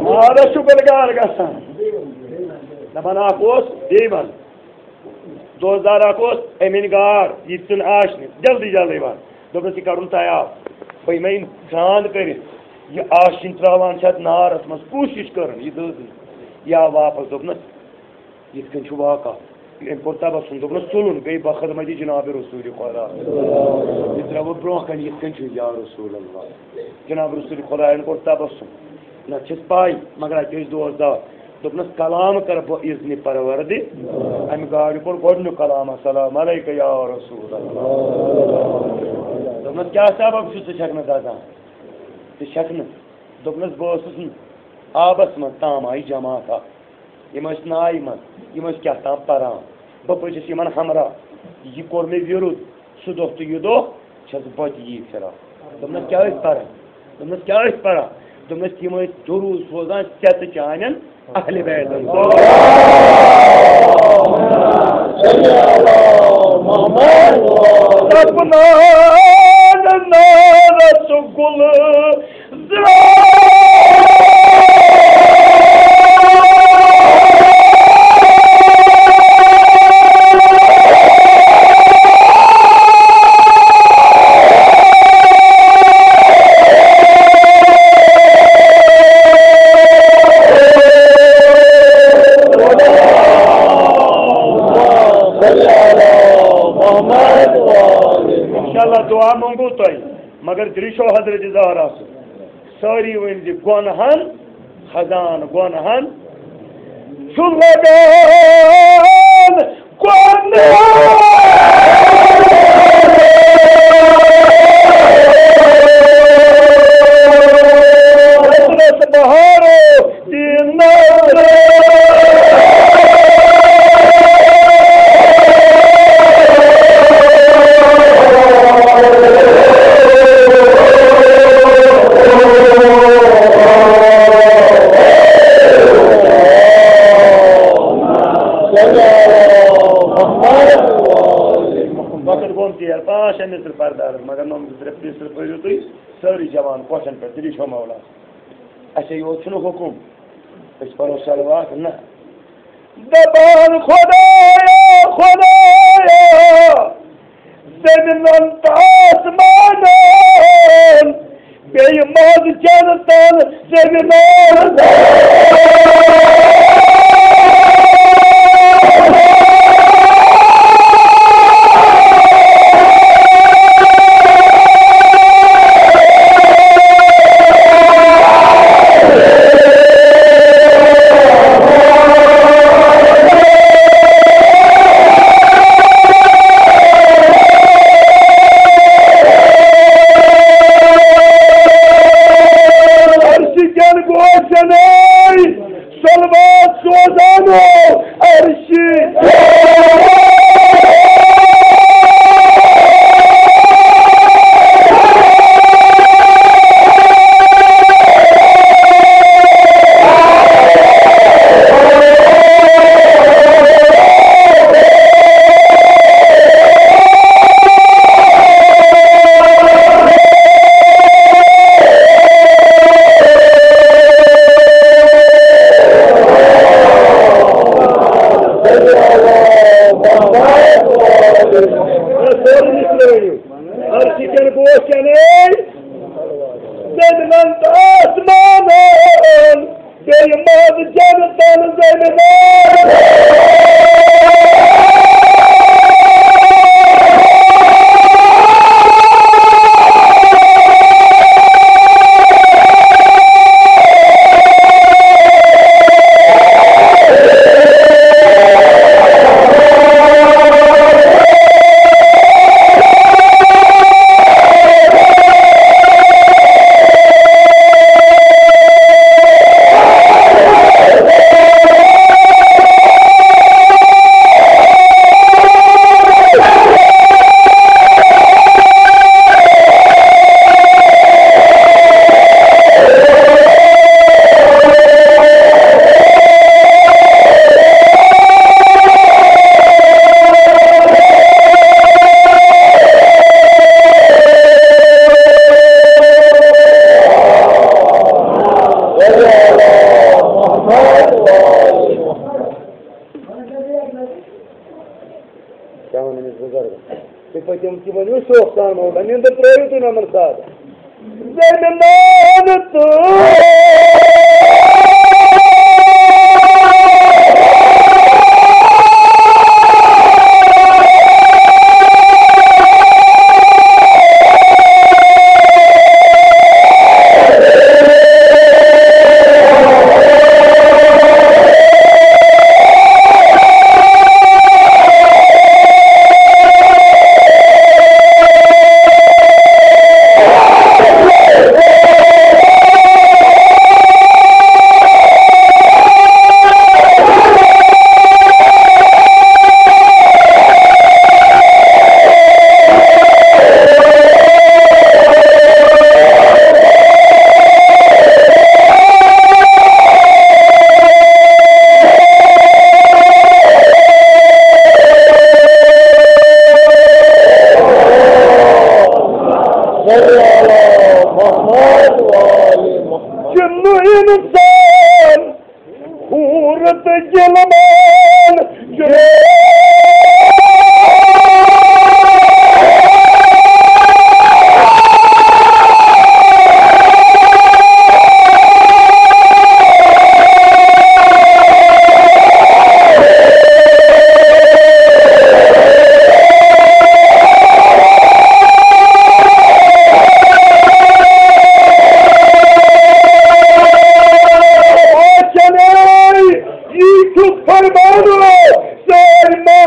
مارس چھُ گُلگار گژھان۔ دَپان اکھ اوس بیٚیہِ وَن۔ دوستدار اکھ اوس أمِنۍ گاڈ، یہِ تہِ ژھٕن آشنہِ، جلدی جلدی وَن۔ دوٚپنَس، یہِ کَرُن تیار۔ بہٕ یِمَے ژھرٛانٛد کٔرِتھ، یہِ آشِنۍ ترٛاوان چھِ اَتھ نارَس منٛز، کوٗشِش کٔرٕن یہِ دٔز نہٕ۔ یا واپَس دوٚپنَس، یِتھ کٔنۍ چھُ واقعہ۔ أمۍ کوٚر تبسُم، دوٚپنَس، ژٕ لوٚن، گٔے بخدمت جناب رسول خدا۔ یہِ درٛاو برٛونٛہہ کَنہِ، یِتھ کٔنۍ چھُ یا رسول اللہ۔ جناب رسول خدایَن کوٚر تبسُم۔ نَتہٕ چھِس پَے، مگر اَتہِ ٲسۍ دوستدار۔ دوٚپنَس، کلام کَرٕ بہٕ اذنِ پروردِ۔ اَمہِ گاڈِ کوٚر گۄڈٕنیُک کلام، السلام علیکہ یا رسول اللہ۔ دوٚپنَس، کیٛاہ سبب چھُ ژٕ چھَکھ نہٕ دَزان؟ ژٕ چھَکھ نہٕ۔ دوٚپنَس، بہٕ ٲسٕس نہٕ آبَس منٛز، تام آیہِ جماعت اَکھ۔ یِم ٲسۍ نایہِ منٛز، یِم ٲسۍ کیٛاہ تام پَران۔ بہٕ پٔچِس یِمَن ہمراہ۔ یہِ کوٚر مےٚ وِرُد۔ سُہ دۄہ تہٕ یہِ دۄہ چھَس بہٕ تہِ یی پھِران۔ دوٚپنَس، کیٛاہ ٲسۍ پَران؟ دوٚپنَس، کیٛاہ ٲسۍ پَران؟ دوٚپنَس، تِم ٲسۍ دروٗد سوزان ژےٚ تہٕ چانٮ۪ن اہلِ بیتَن۔ سپنان نارس گُل انشاءاللہ دعا منٛگو تۄہہِ، مگر درٛشو حضرت زہرا سُنٛد۔ سٲری ؤنۍ زِ گۄنہَن خزان گۄنہَن چھُ لگان گۄنہَن۔ حضرت بہارو دین نظر۔ سٲری جوان کوٹھٮ۪ن پٮ۪ٹھ، دِلی چھو مولا۔ اَسے یوت چھُنہٕ حُکُم، أسۍ پَرو صلوات نہ۔ دَپان خۄدایا، خۄدایا، زٔمیٖنَن تہٕ آسمانَن، بیٚیہِ منٛز جنتَن زٔمیٖنَن۔ عرشہِ کٮ۪ن گوشن صلوات سوزانو عرشہِ۔ عرشہِ کٮ۪ن گوشن زٔمیٖنَن تہٕ آسمانَن، بیٚیہِ منٛز جنتَن زٔمیٖنَن۔ کیٛاہ وَنان أمِس بُزرگَن؟ تُہۍ پٔکِو، تِمَن چھُ شوق سان مولا، نیٚنٛدٕر ترٛٲیِو تُہۍ یِمَن سادٕ۔ زٔمیٖنَن تہٕ جِنُّ اِنسان، حوٗر تہٕ غِلمان، جُنید۔ یی چھُ فرمانو سٲلمہ۔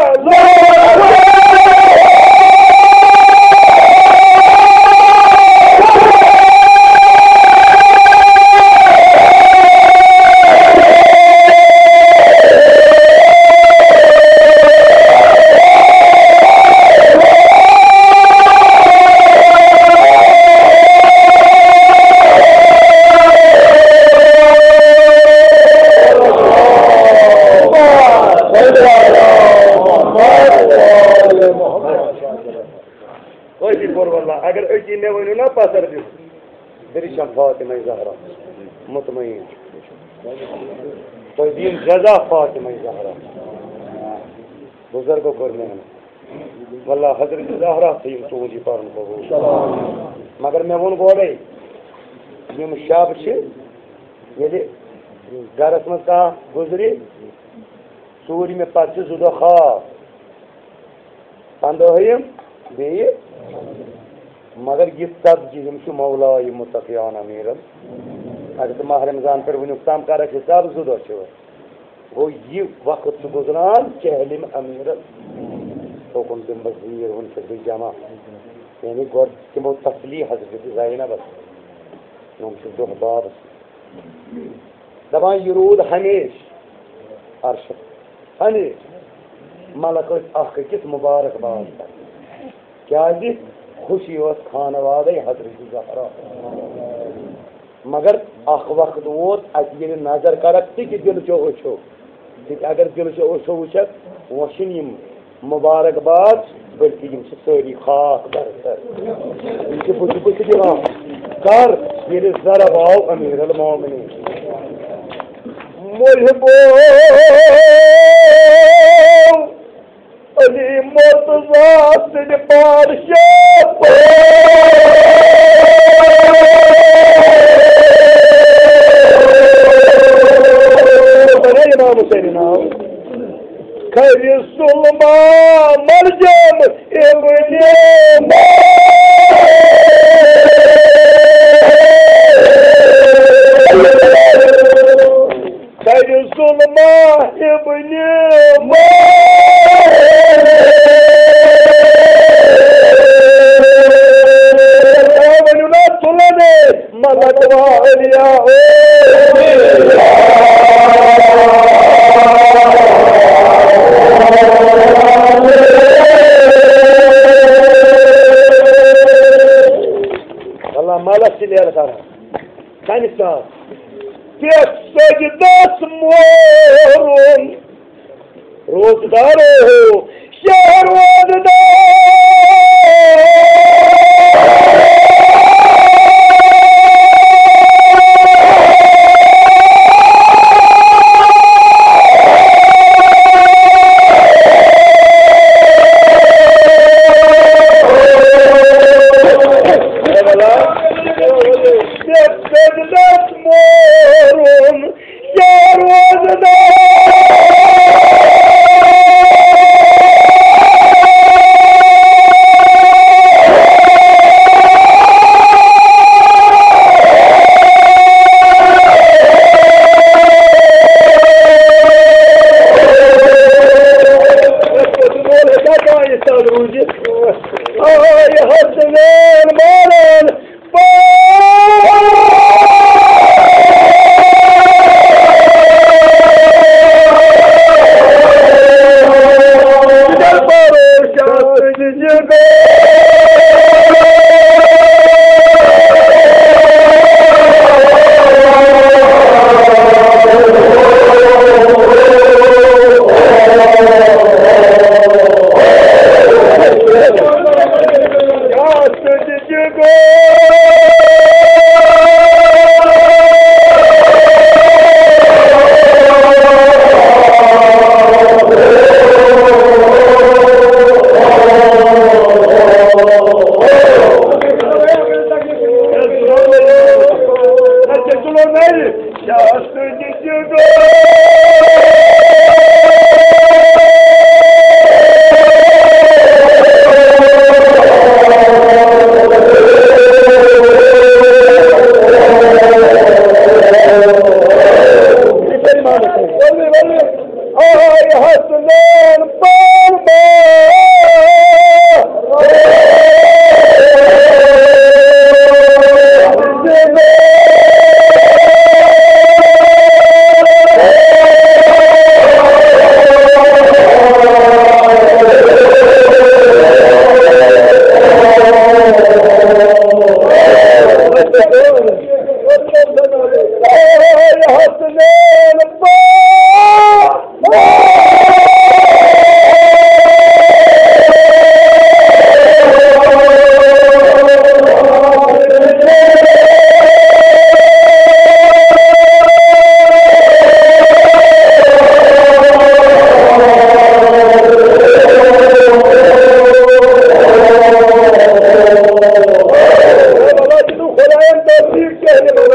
أتی کوٚر واللہ، اگر أتی مےٚ ؤنِو نا پَتھر دِیِو۔ دِلہِ چھم فاطمہ زہرا مطمئن۔ تۄہہِ دِیِن جزا فاطمہ زہرا۔ بُزرگو کٔر محنت۔ واللہ حضرت زہرا تھٲیِن تُہُنٛد یہِ پَرُن قبوٗل۔ مگر مےٚ ووٚن گۄڈَے، یِم شب چھِ، ییٚلہِ گَرَس منٛز کانٛہہ گُزرِ، ژوٗرِمہِ پَتہٕ چھِ زٕ دۄہ خاص۔ پنٛدٲہِم بیٚیہِ، مگر یہِ ژتجی ہِم چھِ مولایہِ متقیان امیٖرن۔ اگر ژٕ ماہ رمضان پٮ۪ٹھ وٕنیُک تام کرکھ حساب، زٕ دۄہ چھِ وۄنۍ۔ گوٚو، یہِ وقت چھُ گُزران جہلم امیٖرن۔ حُکُم دِمہٕ بہٕ زیٖر، وٕنہِ چھَس بہٕ جمع۔ یعنی گۄڈٕ دِمو تسلی حضرت زینبس۔ یِم چھِ دۄہ بابس۔ دَپان، یہِ روٗد ہمیشہِ عرشس، ہمیشہِ ملک ٲسۍ اکھ أکِس مُبارک باد کران۔ کیازِ؟ خوشی ٲس خانوادے حضرت زہرا۔ مگر اکھ وقت ووت، اتہِ ییٚلہِ نظر کرکھ تہِ کہِ دِلہٕ چو أچھو، تہِ اگر دِلہٕ چو أچھو وٕچھکھ، وۄنۍ چھِنہٕ یِم مُبارک باد، بلکہِ یِم چھِ سٲری خاک برسر۔ یہِ چھِ بُتھِ بُتھِ دِوان۔ کر؟ ییٚلہِ ضرب آو امیر المومنین۔ محبو علی مرتضیٰ سٕنٛدِ بادشاہ۔ بنٲے امام حسین ناو۔ کھرِ ظلما مرجم ابن، کھرِ ظلما ابن، ؤنِو نا، تُلن ملک والیاہو۔ اللہ ملک چھِ لیل کران۔ کَمہِ ساتہٕ؟ پٮ۪ٹھ سجدس مورُن۔ روزدارو، شہر روزدار۔ مورُن۔ آے حسنین ماران۔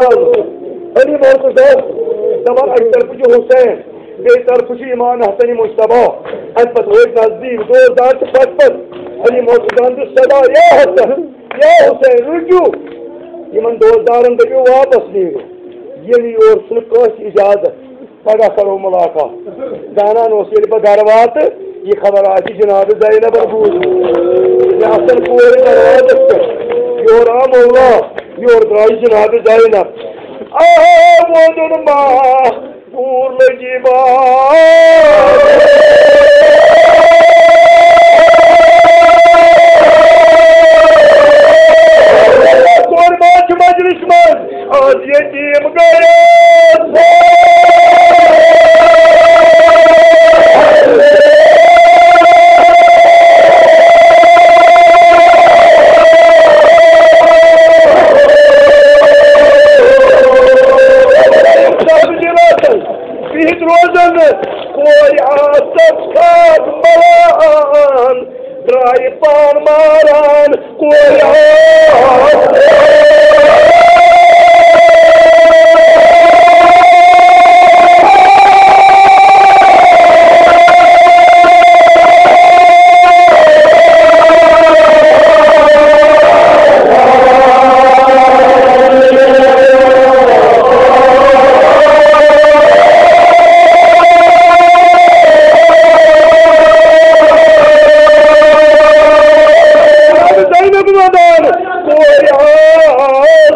علی محمد دس، دپان اَکہِ طرفہٕ چھُ حسین، بیٚیہِ طرفہٕ چھُ امام حسن مجتبیٰ۔ اَمہِ پتہٕ وٲتۍ نزدیٖک دوستدار تہٕ پتہٕ پتہٕ علی محمد دس صدا، یا حسن، یا حسین، رُکِو۔ یِمن دوستدارن دٔپِو واپس نیٖرِو، ییٚلہِ یور چھُنہٕ کٲنٛسہِ اجازت۔ پگاہ کرو ملاقات۔ زانان اوس ییٚلہِ بہٕ گرٕ واتہٕ، یہِ خبر آسہِ جناب زینبن بوٗزمٕژ۔ مےٚ آسن کورِ دروازس پٮ۪ٹھ۔ یور آو مولا، یور درٛاے جناب زینب۔ آ، ووٚنُن ما، پوٗر لٔگی بار۔ کورِ ما چھِ مجلس منٛز۔ آز یتیم گٔیس۔ بِہِتھ روزن نہٕ کورِ آسس خاص بلان۔ درٛایہِ پان ماران کورِ آس۔ زینب ودان کورِ آس۔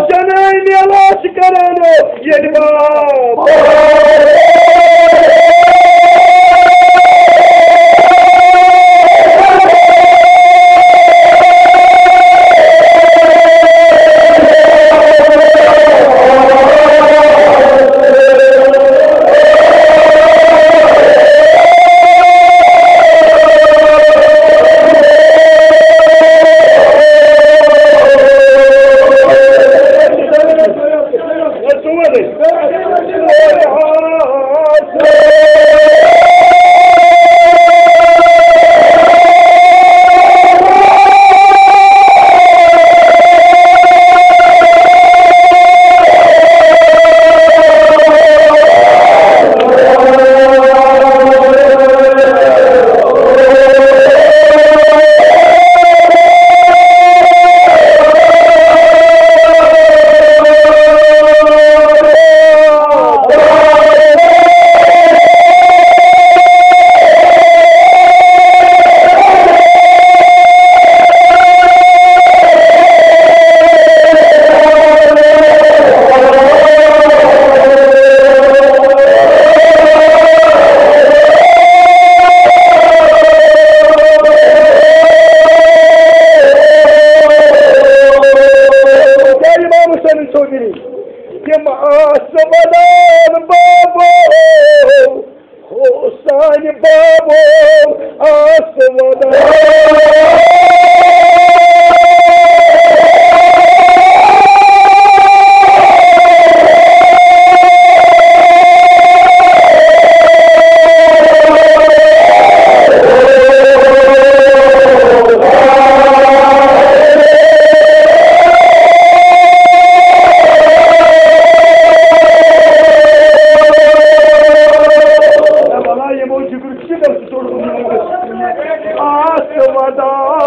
جنین علاج کرن ییٚلہِ باب۔ امام حسین چودھری، تِم آسہٕ ودان بابو، ہو سانہِ بابو آسہٕ ودان۔ آس ودان۔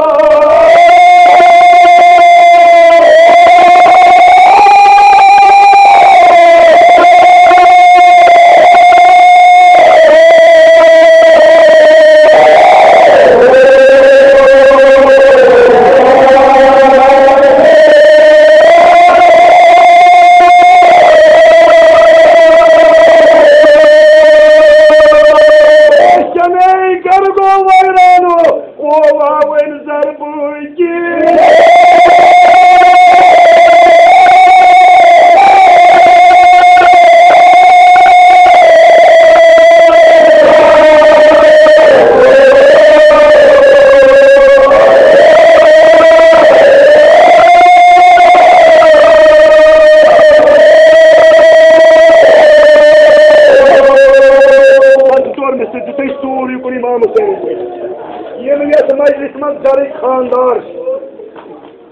گرٕکۍ خاندار چھِ۔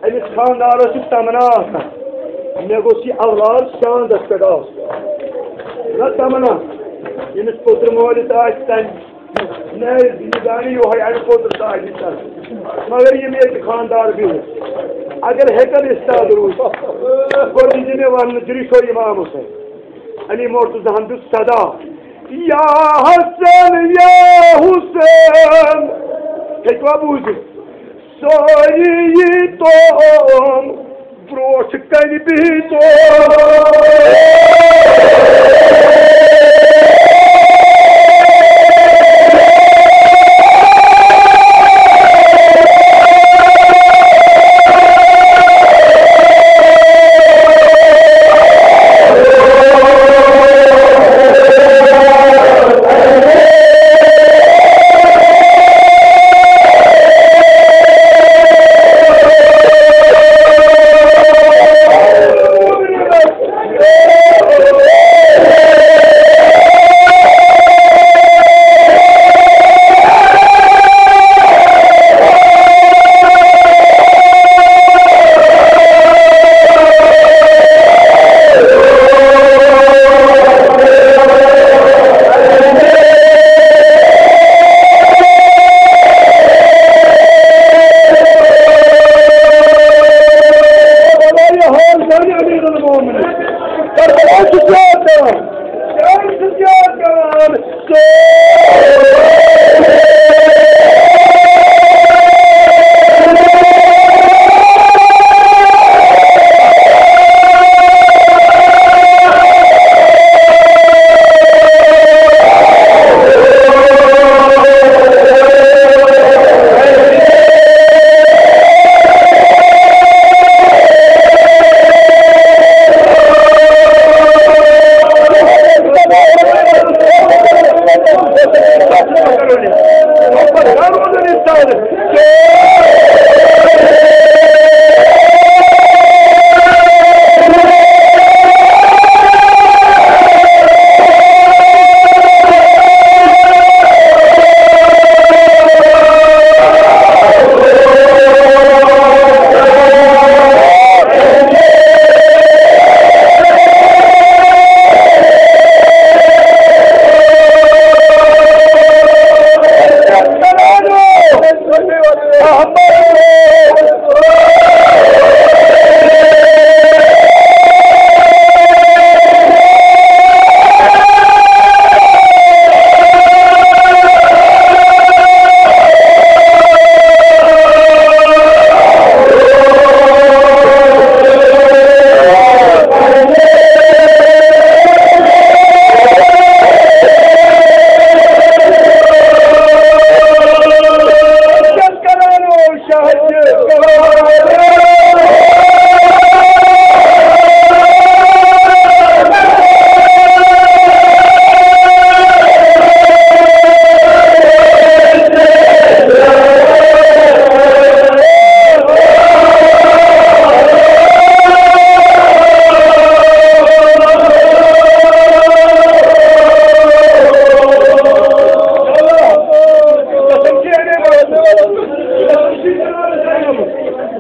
أمِس خاندارَس چھِ تمنا آسان، مےٚ گوٚژھ یہِ اولاد چاندَس پٮ۪ٹھ آسُن۔ نہ تمنا، ییٚمِس پوٚتُر مٲلِس آسہِ تَمہِ، نہ، یہِ زانہِ یِہوٚے اَمہِ پوٚتُر تہِ آسہِ تَمہِ۔ مگر یِم ییٚتہِ خاندار بِہِتھ، اگر ہیٚکن اِستاد روٗزِتھ، گۄڈٕ دِژ مےٚ وَننہٕ، جِرِ چھو اِمام حُسین۔ علی مرتضیٰ ہن دیُت صدا، یا حسن، یا حسین۔ ہیٚکوا بوٗزِتھ؟ سٲری یی تِم برٛونٛٹھ کنہِ بِہِتھ۔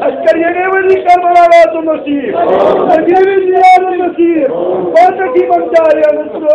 اَسہِ کَر ییٚمے ؤری کربلا واتُن نصیٖب۔ اَسہِ ییٚمے ؤری نیرُن نصیٖب۔ پَتہٕ یِمَن جایَن سۭتۍ۔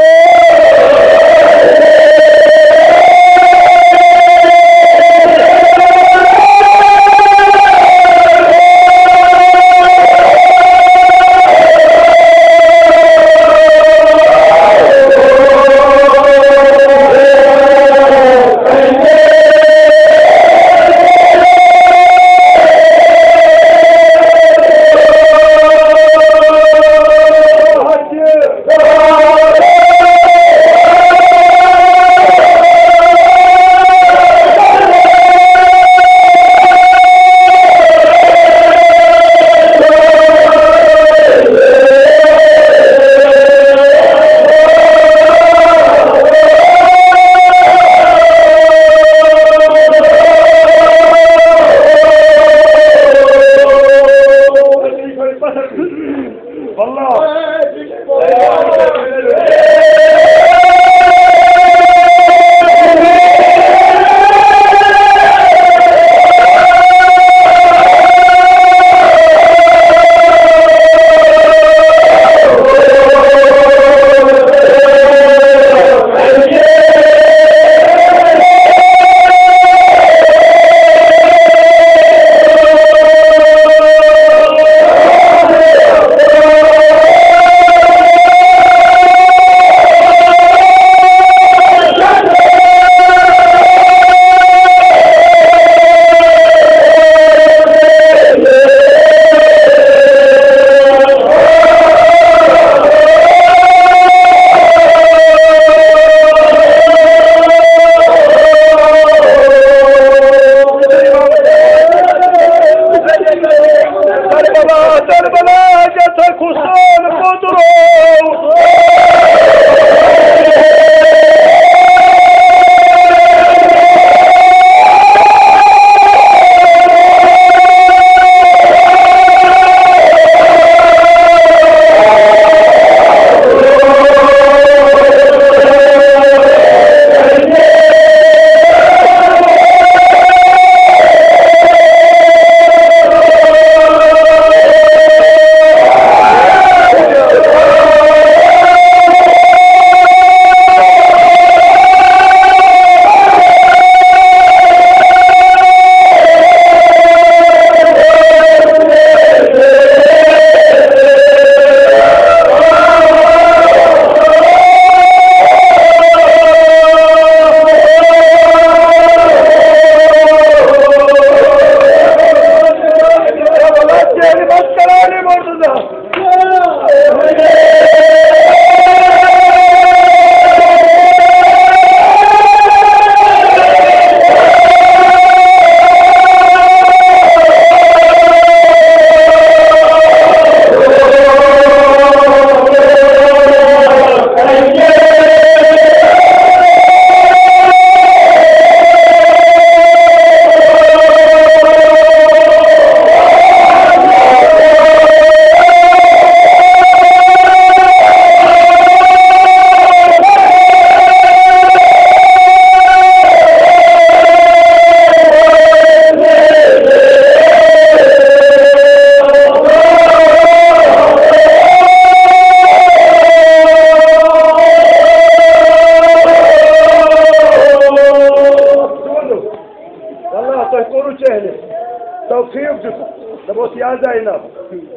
اوس یا زینب،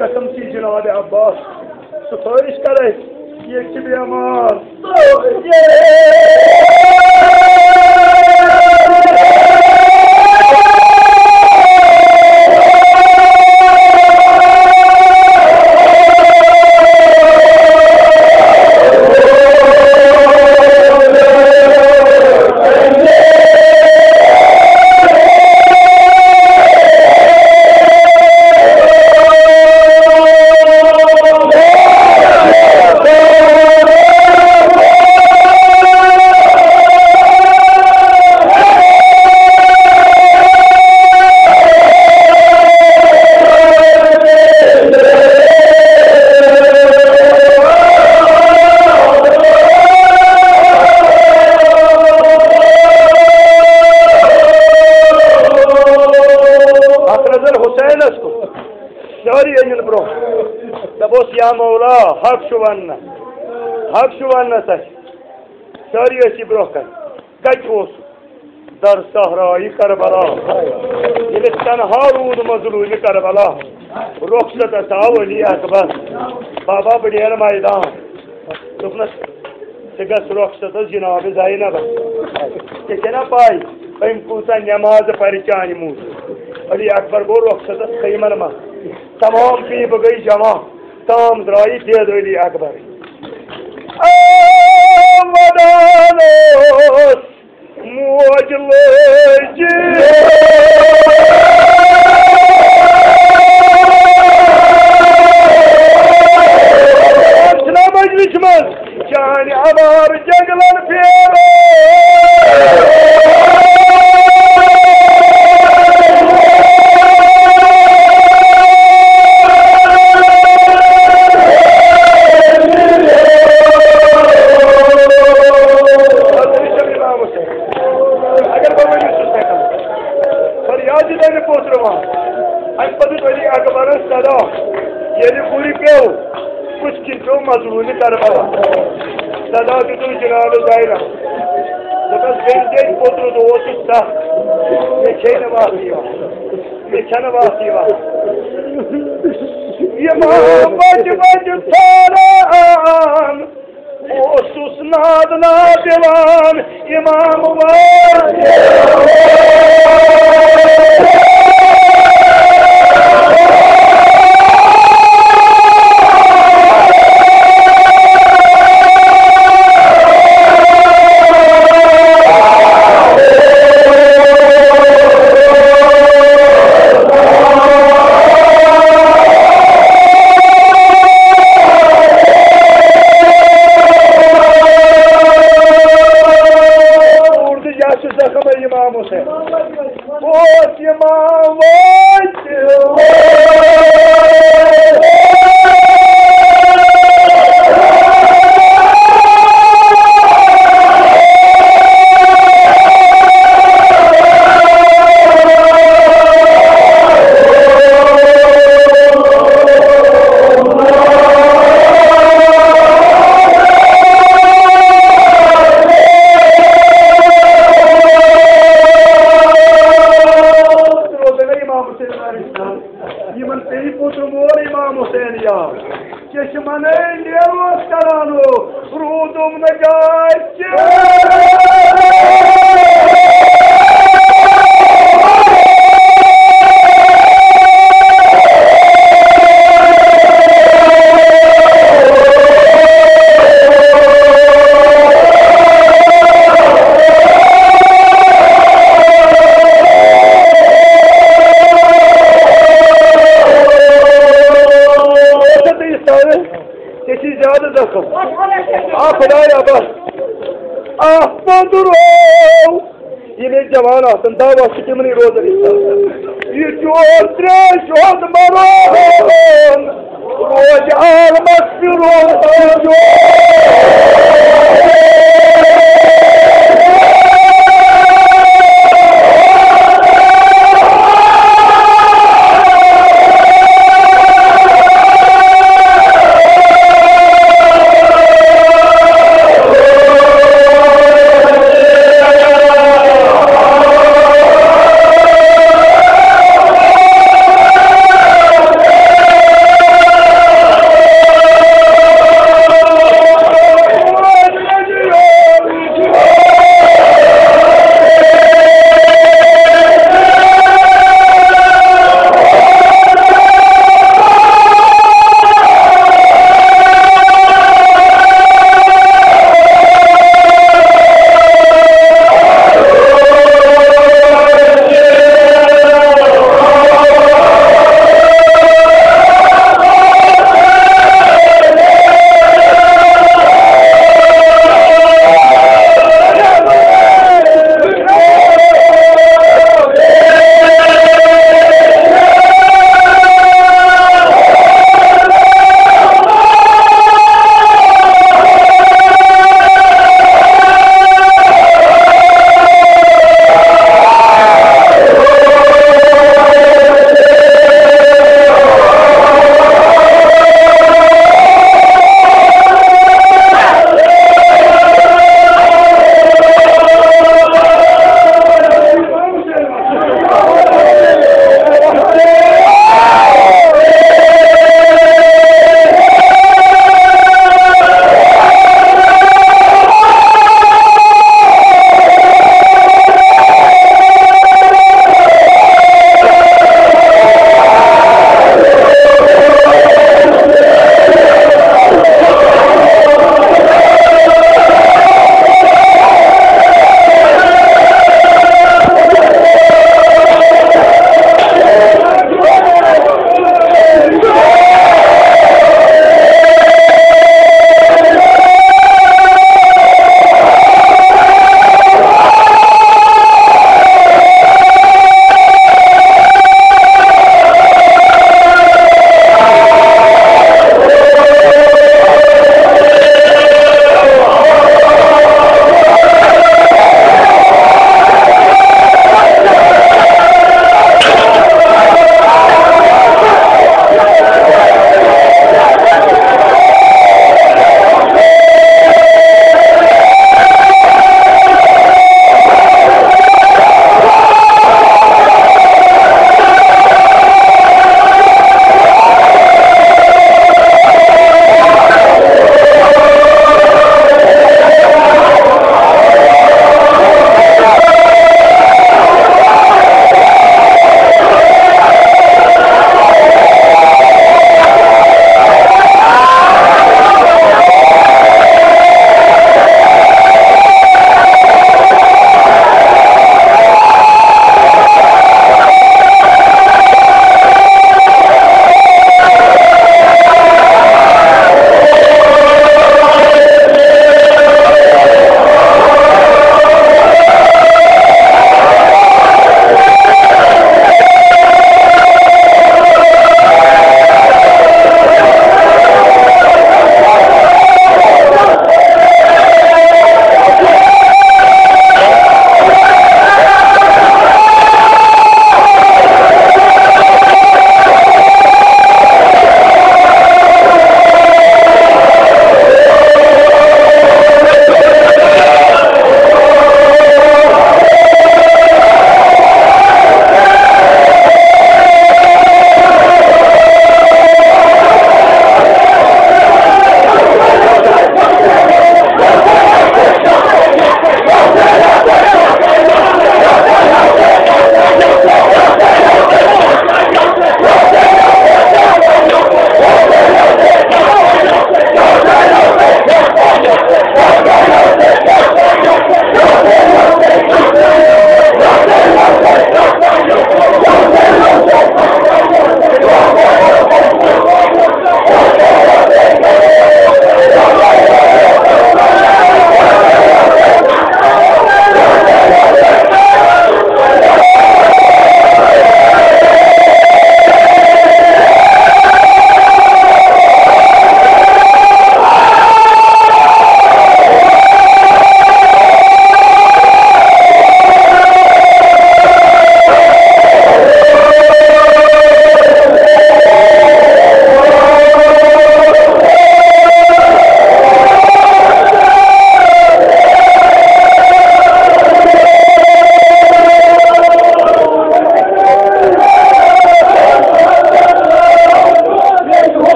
قسم چھی جناب عباس، سفٲرِش کَرے، ییٚتہِ چھِ بیمار۔ اکھ نظر حسینس کُن، سٲری أنِن برٛونٛہہ۔ دَپوس، یا مولا، حق چھُ وَننَس، حق چھُ وَننَس اَسہِ۔ سٲری ٲسۍ یہِ برٛونٛہہ کَنہِ۔ کَتہِ اوس؟ در صحرای کربلا۔ ییٚلہِ تنہا روٗد مظلوٗمِ کربلا، رۄخصتس آو علی اکبر، بابا بنیر میدان۔ دوٚپنَس، ژٕ گژھ رۄخصتس جناب زینبس۔ ژےٚ چھےٚ نا پَے، أمۍ کۭژاہ نٮ۪مازٕ پَرِ چانہِ موٗجوٗب؟ علی اکبر گوٚو رۄخصتس خیمن منٛز۔ تمام پیٖپہٕ گٔے جمع، تام درٛایہِ دید علی اکبر۔ آ، ودان اوس موج لٲجِتھ۔ چھِنا مجلسہِ منٛز چانہِ عبار جنگلن پھیرو۔ اگر بہٕ ؤنِتھ چھُس ہٮ۪کان، فریاد دِتھ أمۍ پوٚژھ رُوان۔ اَمہِ پَتہٕ دیُت علی اکبرن صدا، ییٚلہِ گُرِ پیوٚو، کُس کِنۍ پیوٚو مظلوٗمِ کربلا۔ صدا دیُتُن جناب زینب۔ دوٚپنَس، بیٚنہِ زیٚنۍ پوٚتُس اوسُس تَتھ، مےٚ چھے نہٕ وَتھ یِوان، مےٚ چھَنہٕ وَتھ یِوان۔ یِم بَچہِ بَچہِ ژھانٛڈان، اوسُس ناد ناد دِوان امام وٲرۍ۔ اردو جا چھُ زخم امام حسین۔ اوس امام وٲتۍ۔ روزے نا امام حسین علیہ السلام۔ یِمن پیٚیہِ پوٚتُر مول امام حسین یاد۔ چشمنے نیروس کرانو، روٗدُم نہٕ جاے چہِ۔ ژےٚ چھِ زیادٕ زخم۔ آ خدایا بس۔ آ پوٚنٛدُر او۔ ییٚلہِ أسۍ جوان آسان، دَہ وُہَس چھِ تِمنٕے روزان أسۍ آسان۔ یہِ چور ترٛیش ہُنٛد مَران۔ روزِ عالمس پھِرُن۔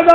صلى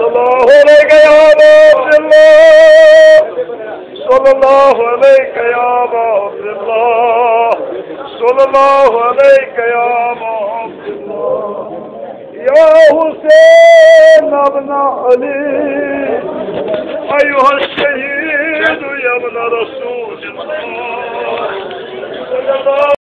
الله عليك يا أبا عبد الله. صلى الله عليك يا أبا عبد الله. صلى الله عليك يا أبا عبد الله. يا حسين ابن علي، أيها الشهيد يا ابن رسول الله. صلى الله